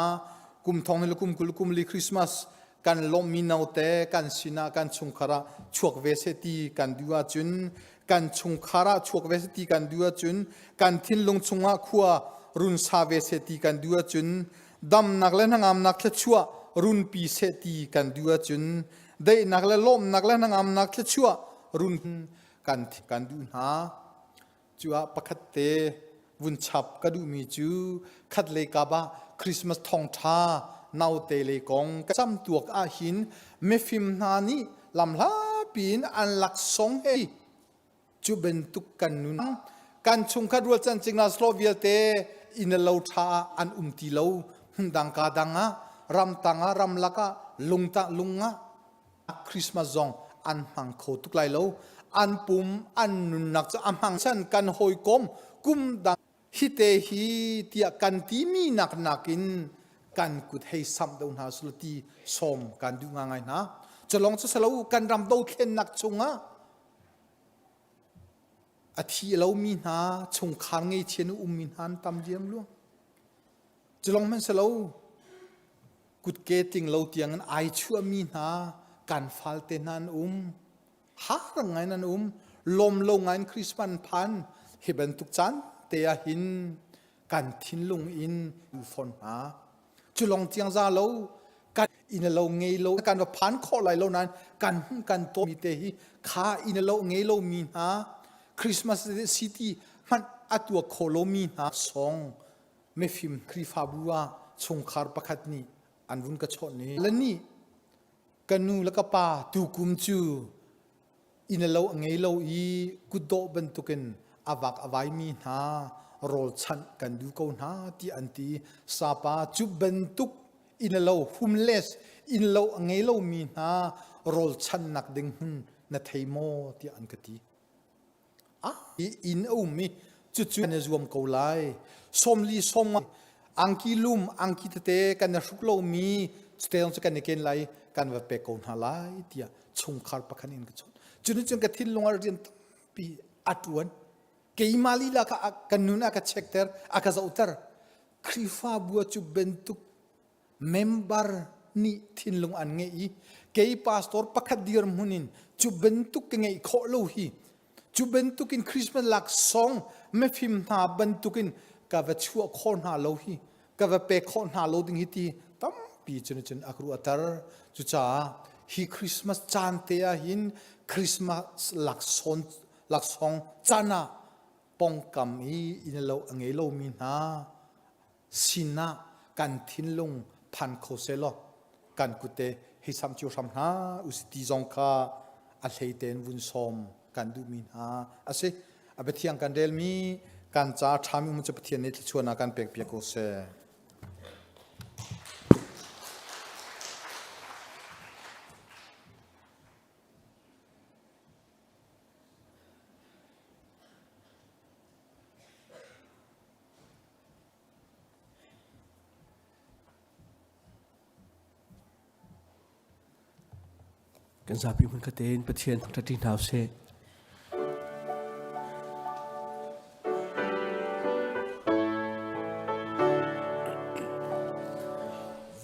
Kum thong le kum 20 kum li Christmas kan lawmhmi note kan sinah kan chungkhar ah chuak ve seh ti kan duh ahcun kan chungkhar ah chuak ve seh ti kan duh ahcun kan thinlung chungah khua run sa ve seh ti kan duh ahcun damnak le hnangamnak thluachuah runpi seh ti kan duh ahcun daihnak le lawmhnak le hnangamnak thluachuah run kan kan duh hna. Cu ah pakhat te vun chap ka duhmi cu khat lei kap ah Christmas thawngṭha naute lei kong ka cam tuak ahhin mifim hna nih lamhlapi in an laksawng he cu bantuk kan nun kan chungkhat rualchan cingla slo vialte inn lo ṭha ah an um ti lo hmundang ka dang ah ramtang ah ramlak ah lungtah lung ah Christmas zong an hmang kho tuk lai lo an pum an nunnak cu a hmang chan kan hawikom kum dang hite hi tiah kan timi nak nakin kan kut hei samh deuh hna sula ti sawm kan duh ngai hna culong cu salo kan ram dothlennak chungah a thi lomi hna chungkhar ngeichian ummi hna an tam diam luang culong hmanh salo kutke tling lo tiangin ai chuahmi hna kan falte hna an um har ngai an um lawm lo ngai in Christmas an phan hi bantuk caan te ah hin kan thinlung in u fawn hna cu long tiang za lo kan inn lo ngei lo kan va phan khawh lai lo nain kan hmuh kan to mi te hi kha inn lo ngei lo mi hna Christmas city hmanh a tuak kho lo mi hna song mifim Khrihfabu ah chungkhar pakhat nih an vun ka chawnh i le nih ka nu le ka pa tukum cu inn lo a ngei lo i kutdawh bantukin a vak a vaimi hna rawl chanh kan duh ko hna ti an ti sapa cu bantuk inn lo homeless inn lo a ngei lomi hna rawl chanhnak ding hmun na thei maw tiah an ka ti inn a um i cucu kan i zuam ko lai. Sawmli sawm angki lum angki tete kan i hruk lomi cute cu kan i ken lai kan va pek ko hna lai tiah chungkhar pakhat in ka chawnh. Cun cun ka thinlung ah rian tampi a ṭuan. Keimah lila kha ka nun a ka chekter, a ka zohter. Khrihfabu cu bantuk member nih thinlung an ngeih i kei pastor pakhat dirhmun in cu bantuk ka ngeih khawh lo hi cu bantukin Christmas laksawng mifim hna bantukin ka va chuah khawh hna lo hi ka va pek khawh hna lo ding hi ti tampi cun cun a ka ruahter cucaah hi Christmas caan te ah hin Christmas laksawng laksawng caan ah pongkam i inn lo a ngei lomi hna sinah kan thinlung phan kho sehlaw kan kute hei sam cio hram hna usi ti zong kha a hlei tein vun sawm kan duhmi hna a si. A biathiang kan relmi kan ca ṭhami um cu Pathian nih thluachuahnak kan pek piak ko seh. Kan zapi hmun khat tein Pathian thangṭhat ṭi hna usih.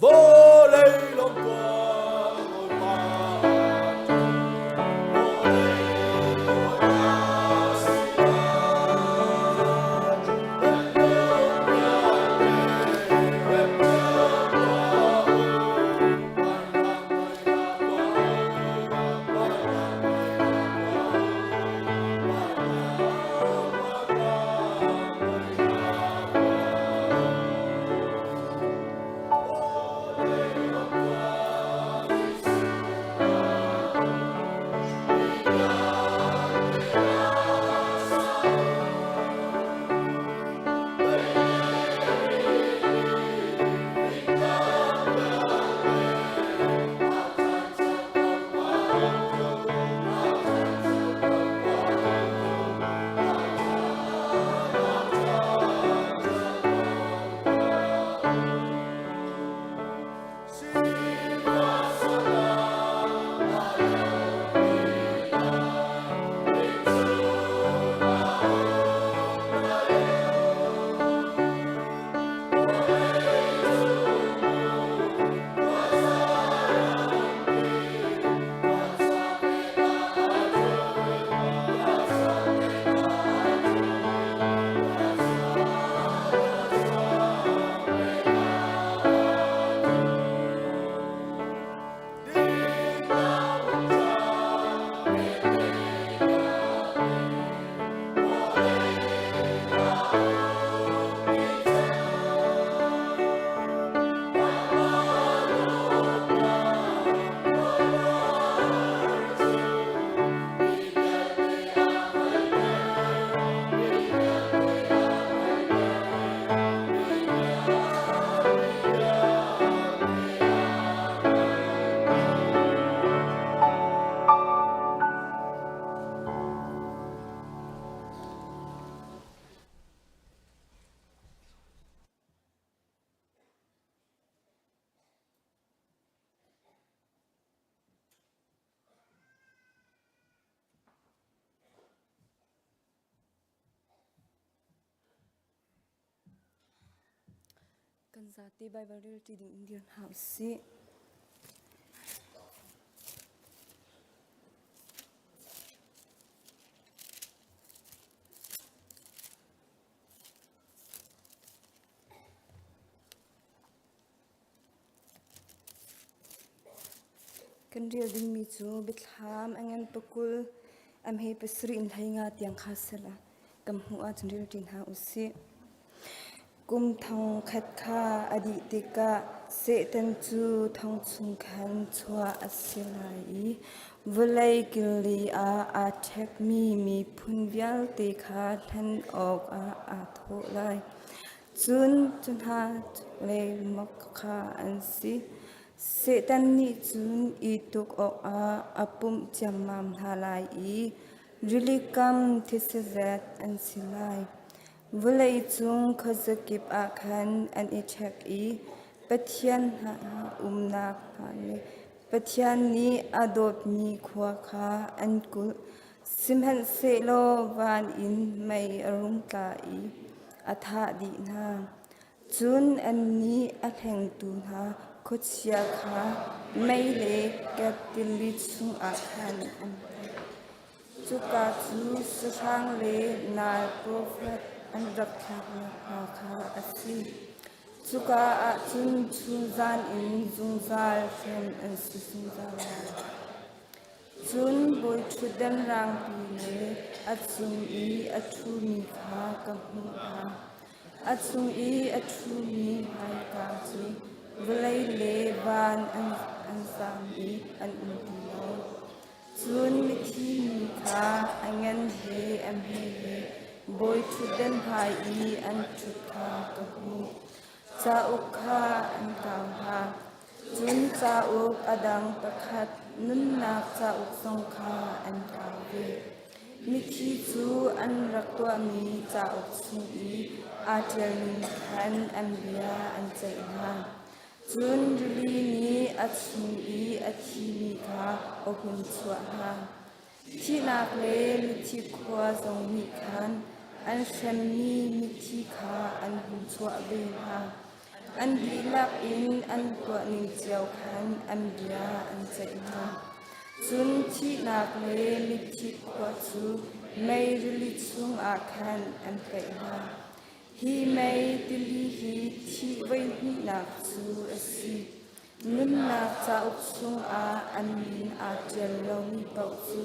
Vawlei lawng tuah Bawipa Kan zate Baibal rel ṭi ding in dir hna usih. Kan rel dingmi cu biathlam a ngan pakul a hme pasarih in 15 tiang kha sela kan hmuh ahcun rel ṭi hna usih. Kum thong khat kha a dih tikah Satan cu thong chung khan chuah a si lai i vawlei kili ah aa ṭhekmi miphun vialte kha hlen awkah aa thawh lai. Cun cu hna le mok kha an si. Satan nih cun i tuk awkah a pumh ciammam hna lai i rilikam thisazet an si lai. Vawleicung khuazakip ah khan an i ṭhek i Pathian hna umnak hna le Pathian nih a dawtmi khua kha an kulh. Sihmanhsehlaw van in mei a rung tla i a thah dih hna. Cun annih a hlengtu hna khuachia kha mei le tili chungah khan an hlonh. Cuka cu sahrang le nal profet an rak thlaknak hna kha a si. Cuka ah cun chunzan in zungzal hrem an si zungzal lai. Cun bawiṭhutdan rangpi le a cung i a ṭhumi kha ka hmuh hna. A cung i a ṭhumi hmaika cu vawlei le van an zaam i an um ti lo. Cun mithi mi kha a ngan he a hme he bawiṭhutdan hmai i an ṭhut kha ka hmuh. Cauk kha an kau hna. Cun cauk a dang pakhat nunnak cauk zong kha an kau ve. Mithi cu an rak tuahmi cauk chung i aa ṭialning khan an bia an ceih hna. Cun rili nih a chung i a thimi kha a hun chuah hna. Thihnak le mithi khua zong nih khan an hremmi mithi kha an hun chuah ve hna. An dihlak in an tuahning cio khan an bia an ceih hna. Cun thihnak le mithi khua cu mei rili chungah khan an paih hna. Hi mei tili hi thih voihnihnak cu a si. Nunnak cauk chungah an min aa ṭial lomi paoh cu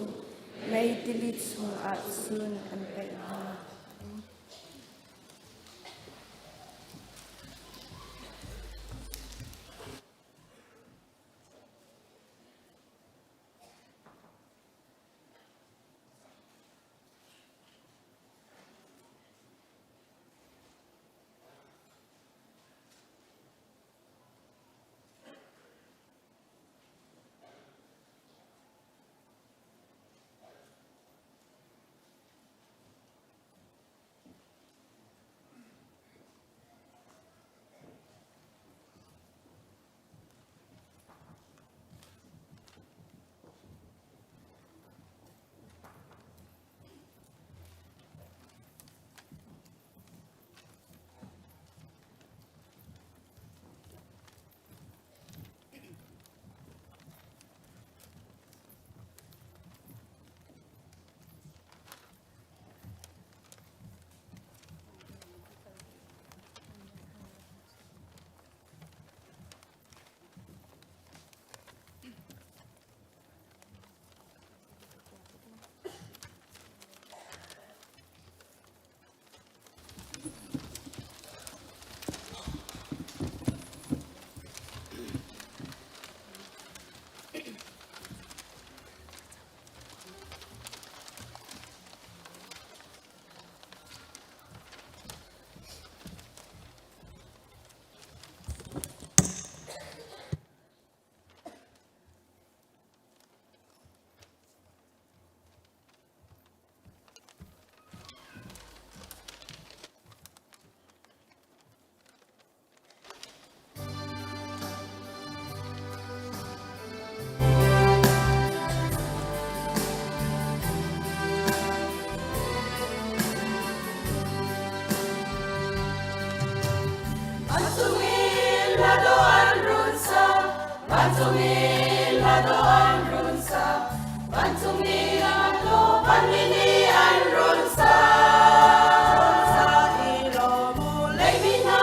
mei tili chungah cun an paih hna. Vancung in hla dawh an run sa, vancung in hla dawh vanmi nih an run sa. Sa i lawm u, leimi hna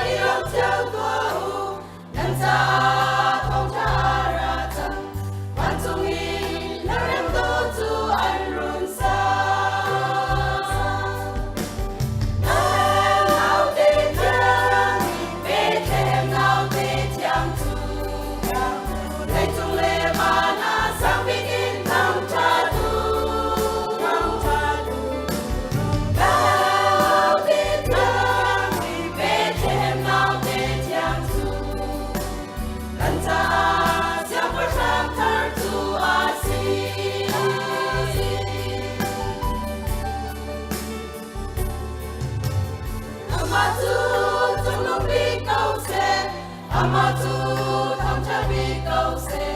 i lawm cio tuah u, nan caah thawngṭha a ra cang. Vancung in hla rem dawh cu an run sa. Naute thiang, Bethlehem naute thiang cu, leicung le van ah sang bik in thangṭhat u. Naute thiang, Bethlehem naute thiang cu, kan caah siangpahrang thar cu a si. Amah cu cungnung bik ko seh, amah cu thangṭhat bik ko seh,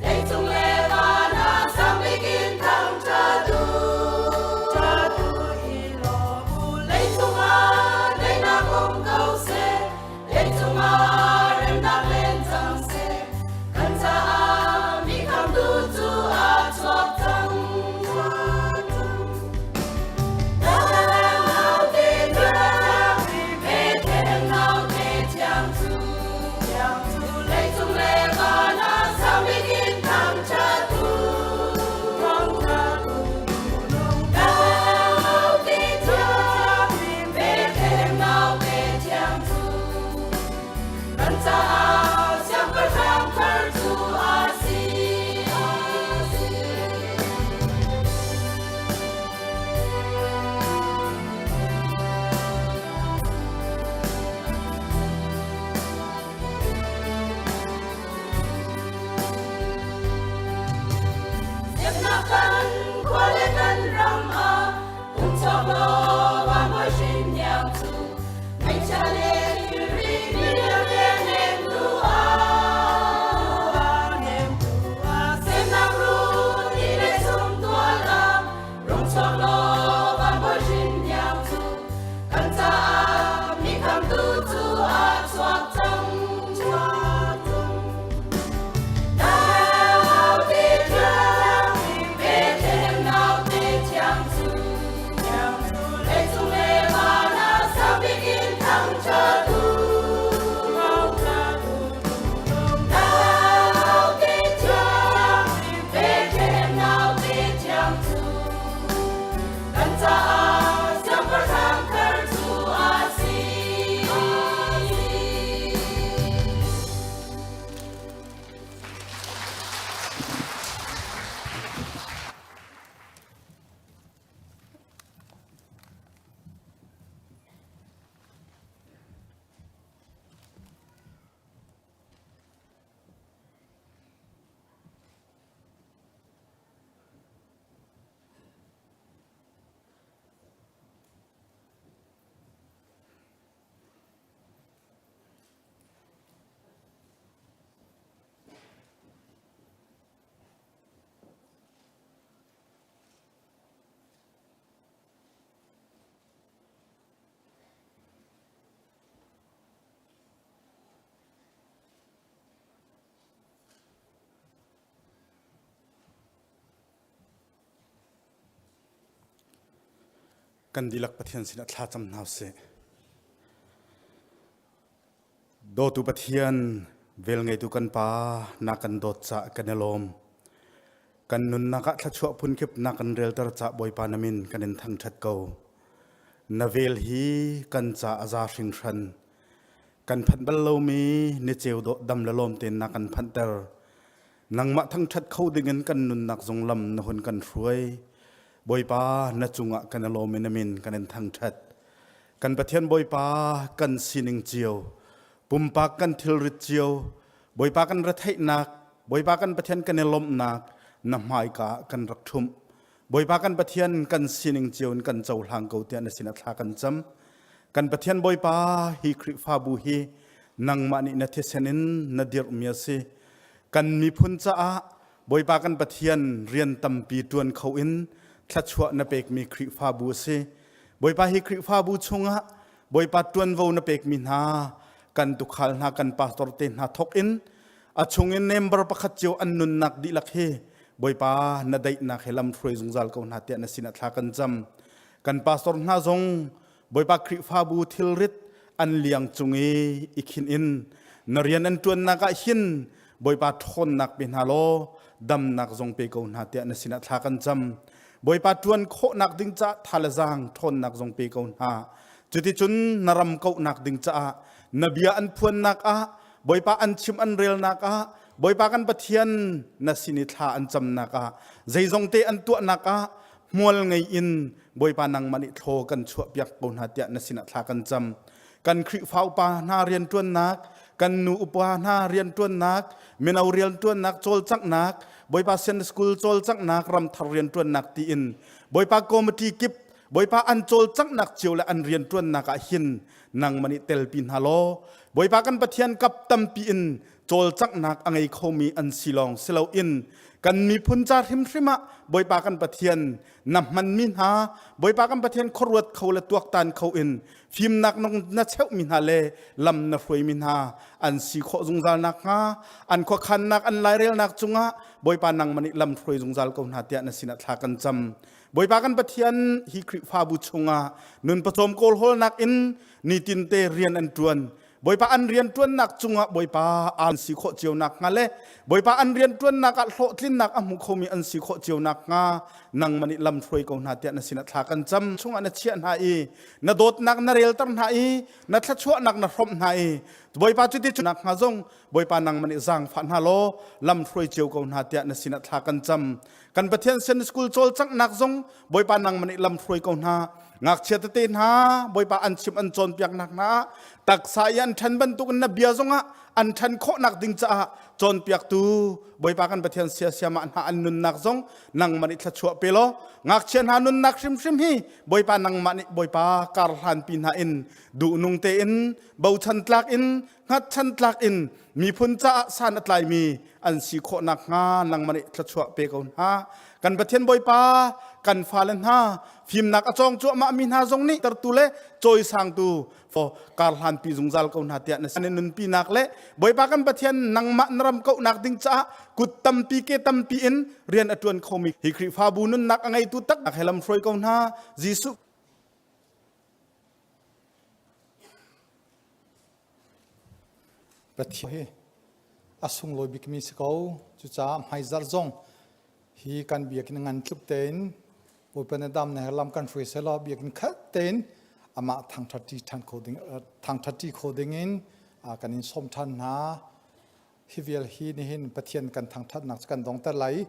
leicung le van ah sang bik in thangṭhat u. Leicung ah daihnak um ko seh, leicung ah remnak len cang seh, kan caah mi khamtu cu a chuak cang. Kan caah siangpahrang thar cu a si. Biaknak kan khua le kan ram ah um chuak law van bawi hrin niam cu ngaihchia le thilri mi nem tu ah semnak run ti le sum tual ah rung chuak law van bawi hrin niam cu kan caah mi khamtu cu a chuak cang chuak cang Naute thiang Bethlehem naute thiang cu leicung le van ah sang bik in thangṭhat u. Naute thiang Bethlehem naute thiang cu kan caah siangpahrang thar cu a si. Kan dihlak Pathian sinah thla cam hna usih. Dawtu Pathian, velngeitu kan Pa, na kan dawt caah kan i lawm. Kan nunnak ah thluachuah phunkip na kan relter caah Bawipa na min kan in thangṭhat ko. Na vel hi kan ca a za hringhran. Kan phanh bal lomi ni ceu dawh dam le lawm tein na kan phanhter. Nangmah thangṭhat kho dingin kan nunnak zong lam na hun kan hruai. Bawipa, na cungah kan i lawm i na min kan in thangṭhat. Kan Pathian Bawipa kan sining cio, pumpak kan thilrit cio, Bawipa kan retheihnak, Bawipa kan Pathian kan i lawmhnak na hmaika ah kan rak ṭhumh. Bawipa kan Pathian kan sining cio in kan cohlang ko tiah na sinah thla kan cam. Kan Pathian Bawipa hi Khrihfabu hi nangmah nih na thisen in na dirhmi a si. Kan miphun caah Bawipa kan Pathian rian tampi ṭuan kho in thluachuah na pekmi Khrihfabu a si. Bawipa hi Khrihfabu chungah Bawipa ṭuanvo na pekmi hna kan tukhal hna kan pastor te hna thawk in A chungin member pakhat cio an nunnak dihlak hi Bawipa na daihnak he lam hruai zungzal ko hna tiah na sinah thla kan cam. Kan pastor hna zong Bawipa Khrihfabu thilrit an liang cung i i khin in na rian an ṭuannak ah hin Bawipa ṭhawnnak pe hna law damnak zong pe ko hna tiah na sinah thla kan cam. Bawipa ṭuan khawhnak ding caah tha le zaang ṭhawnnak zong pe ko hna. Cuticun na ram kauhnak ding caah na bia an phuannak ah Bawipa an chim an relnak ah Bawipa kan Pathian na sin i thla an camnak ah zeizong te an tuahnak ah hmual ngei in Bawipa nangmah nih thlaw kan chuahpiak ko hna tiah na sinah thla kan cam. Kan Khrihfa upa hna rianṭuannak, kan nu upa hna rianṭuannak, mino rianṭuannak cawlcanghnak, Bawipa Sunday School cawlcanghnak, ramthar rianṭuannak tiin Bawipa committee kip Bawipa an cawlcanghnak cio le an rianṭuannak ah hin nangmah nih telpi hna law Bawipa kan Pathian kap tampi in cawlcanghnak a ngei khomi an si lawng si loin kan miphun ca hrimhrim ah Bawipa kan Pathian na hmanmi hna Bawipa kan Pathian khuaruat kho le tuaktan kho in fimnak na cheuhmi hna le lam na hruaimi hna an si khawh zungzal nakhnga an khuakhannak an lairelnak cungah Bawipa nangmah nih lam hruai zungzal ko hna tiah na sinah thla kan cam Bawipa kan Pathian hi Khrihfabu chungah nun pawcawm kawlhawlnak in nitinte rian an ṭuan Bawipa an rianṭuannak cungah Bawipa an si khawh cio nakhnga le Bawipa an rianṭuannak ah hlawhtlinnak a hmu khomi an si khawh cio nakhnga nangmah nih lam hruai ko hna tiah na sinah thla kan cam chungah na chiah hna i na dawtnak na relter hna i na thluachuahnak na hrawmh hna i Bawipa cuti cu nakhnga zong Bawipa nangmah nih zaangfah hna law lam hruai cio ko hna tiah na sinah thla kan cam kan Pathian Sunday School cawlcanghnak zong Bawipa nangmah nih lam hruai ko hna ngakchia tete hna Bawipa an chim an cawnpiaknak hna ah taksa i an ṭhan bantukin na bia zongah an ṭhan khawhnak ding caah cawnpiaktu Bawipa kan Pathian sia siamah hna an nunnak zong nangmah nih thluachuah pe law ngakchia hna nunnak hrimhrim hi Bawipa nangmah nih Bawipa kar hlanpi hna in duhnung tein bochan tlak in hngatchan tlak in miphun caah san a tlaimi an si khawh nakhnga nangmah nih thluachuah pe ko hna. Kan Pathian Bawipa, kan fale hna, fimnak a cawng cuahmah mi hna zong nih tertu le cawisangtu fo kar hlanpi zungzal ko hna tiah na nunpinak le Bawipa kan Pathian nangmah na ram kauhnak ding caah kut tampi ke tampi in rian a ṭuan khomi hi Khrihfabu nunnak a ngeitu tak he lam hruai ko hna. Jesuh Pathian hi a sunglawi bikmi si ko. Cucaah hmaizarh zong hi kan biakinn ngan tluk tein Bawipa na dam na lam kan hruai selaw biakinn khat tein amah thangṭhat ṭhan kho ding thangṭhat kho ding in kan in sawm ṭhan hna. Hi vial hi nihin Pathian kan thangṭhatnak cu kan dongter lai i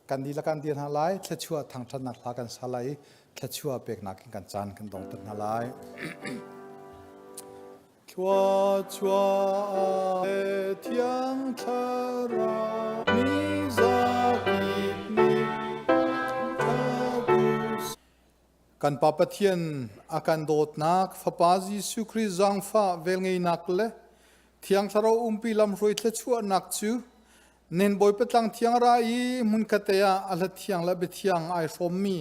kan dihlak kan dir hna lai. Thluachuah thangṭhatnak hla kan sa lai i thluachuah peknak in kan caan kan dongter hna lai. Thluachuah le Thiang Thlarau mi zakip nih Kan Pa Pathian a kan dawtnak Fapa Jesuh Khrih zaangfah velngeihnak le Thiang Thlarau umpi lamhruai thluachuahnak cu nen Bawipa tlang thiang ra i hmunkhat ah a hla thiang le biathiang ai hrawmmi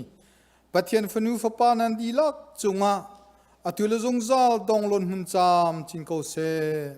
Pathian fanu fapa nan dihlak cungah atu le zungzal donglon hmun caam cin ko seh.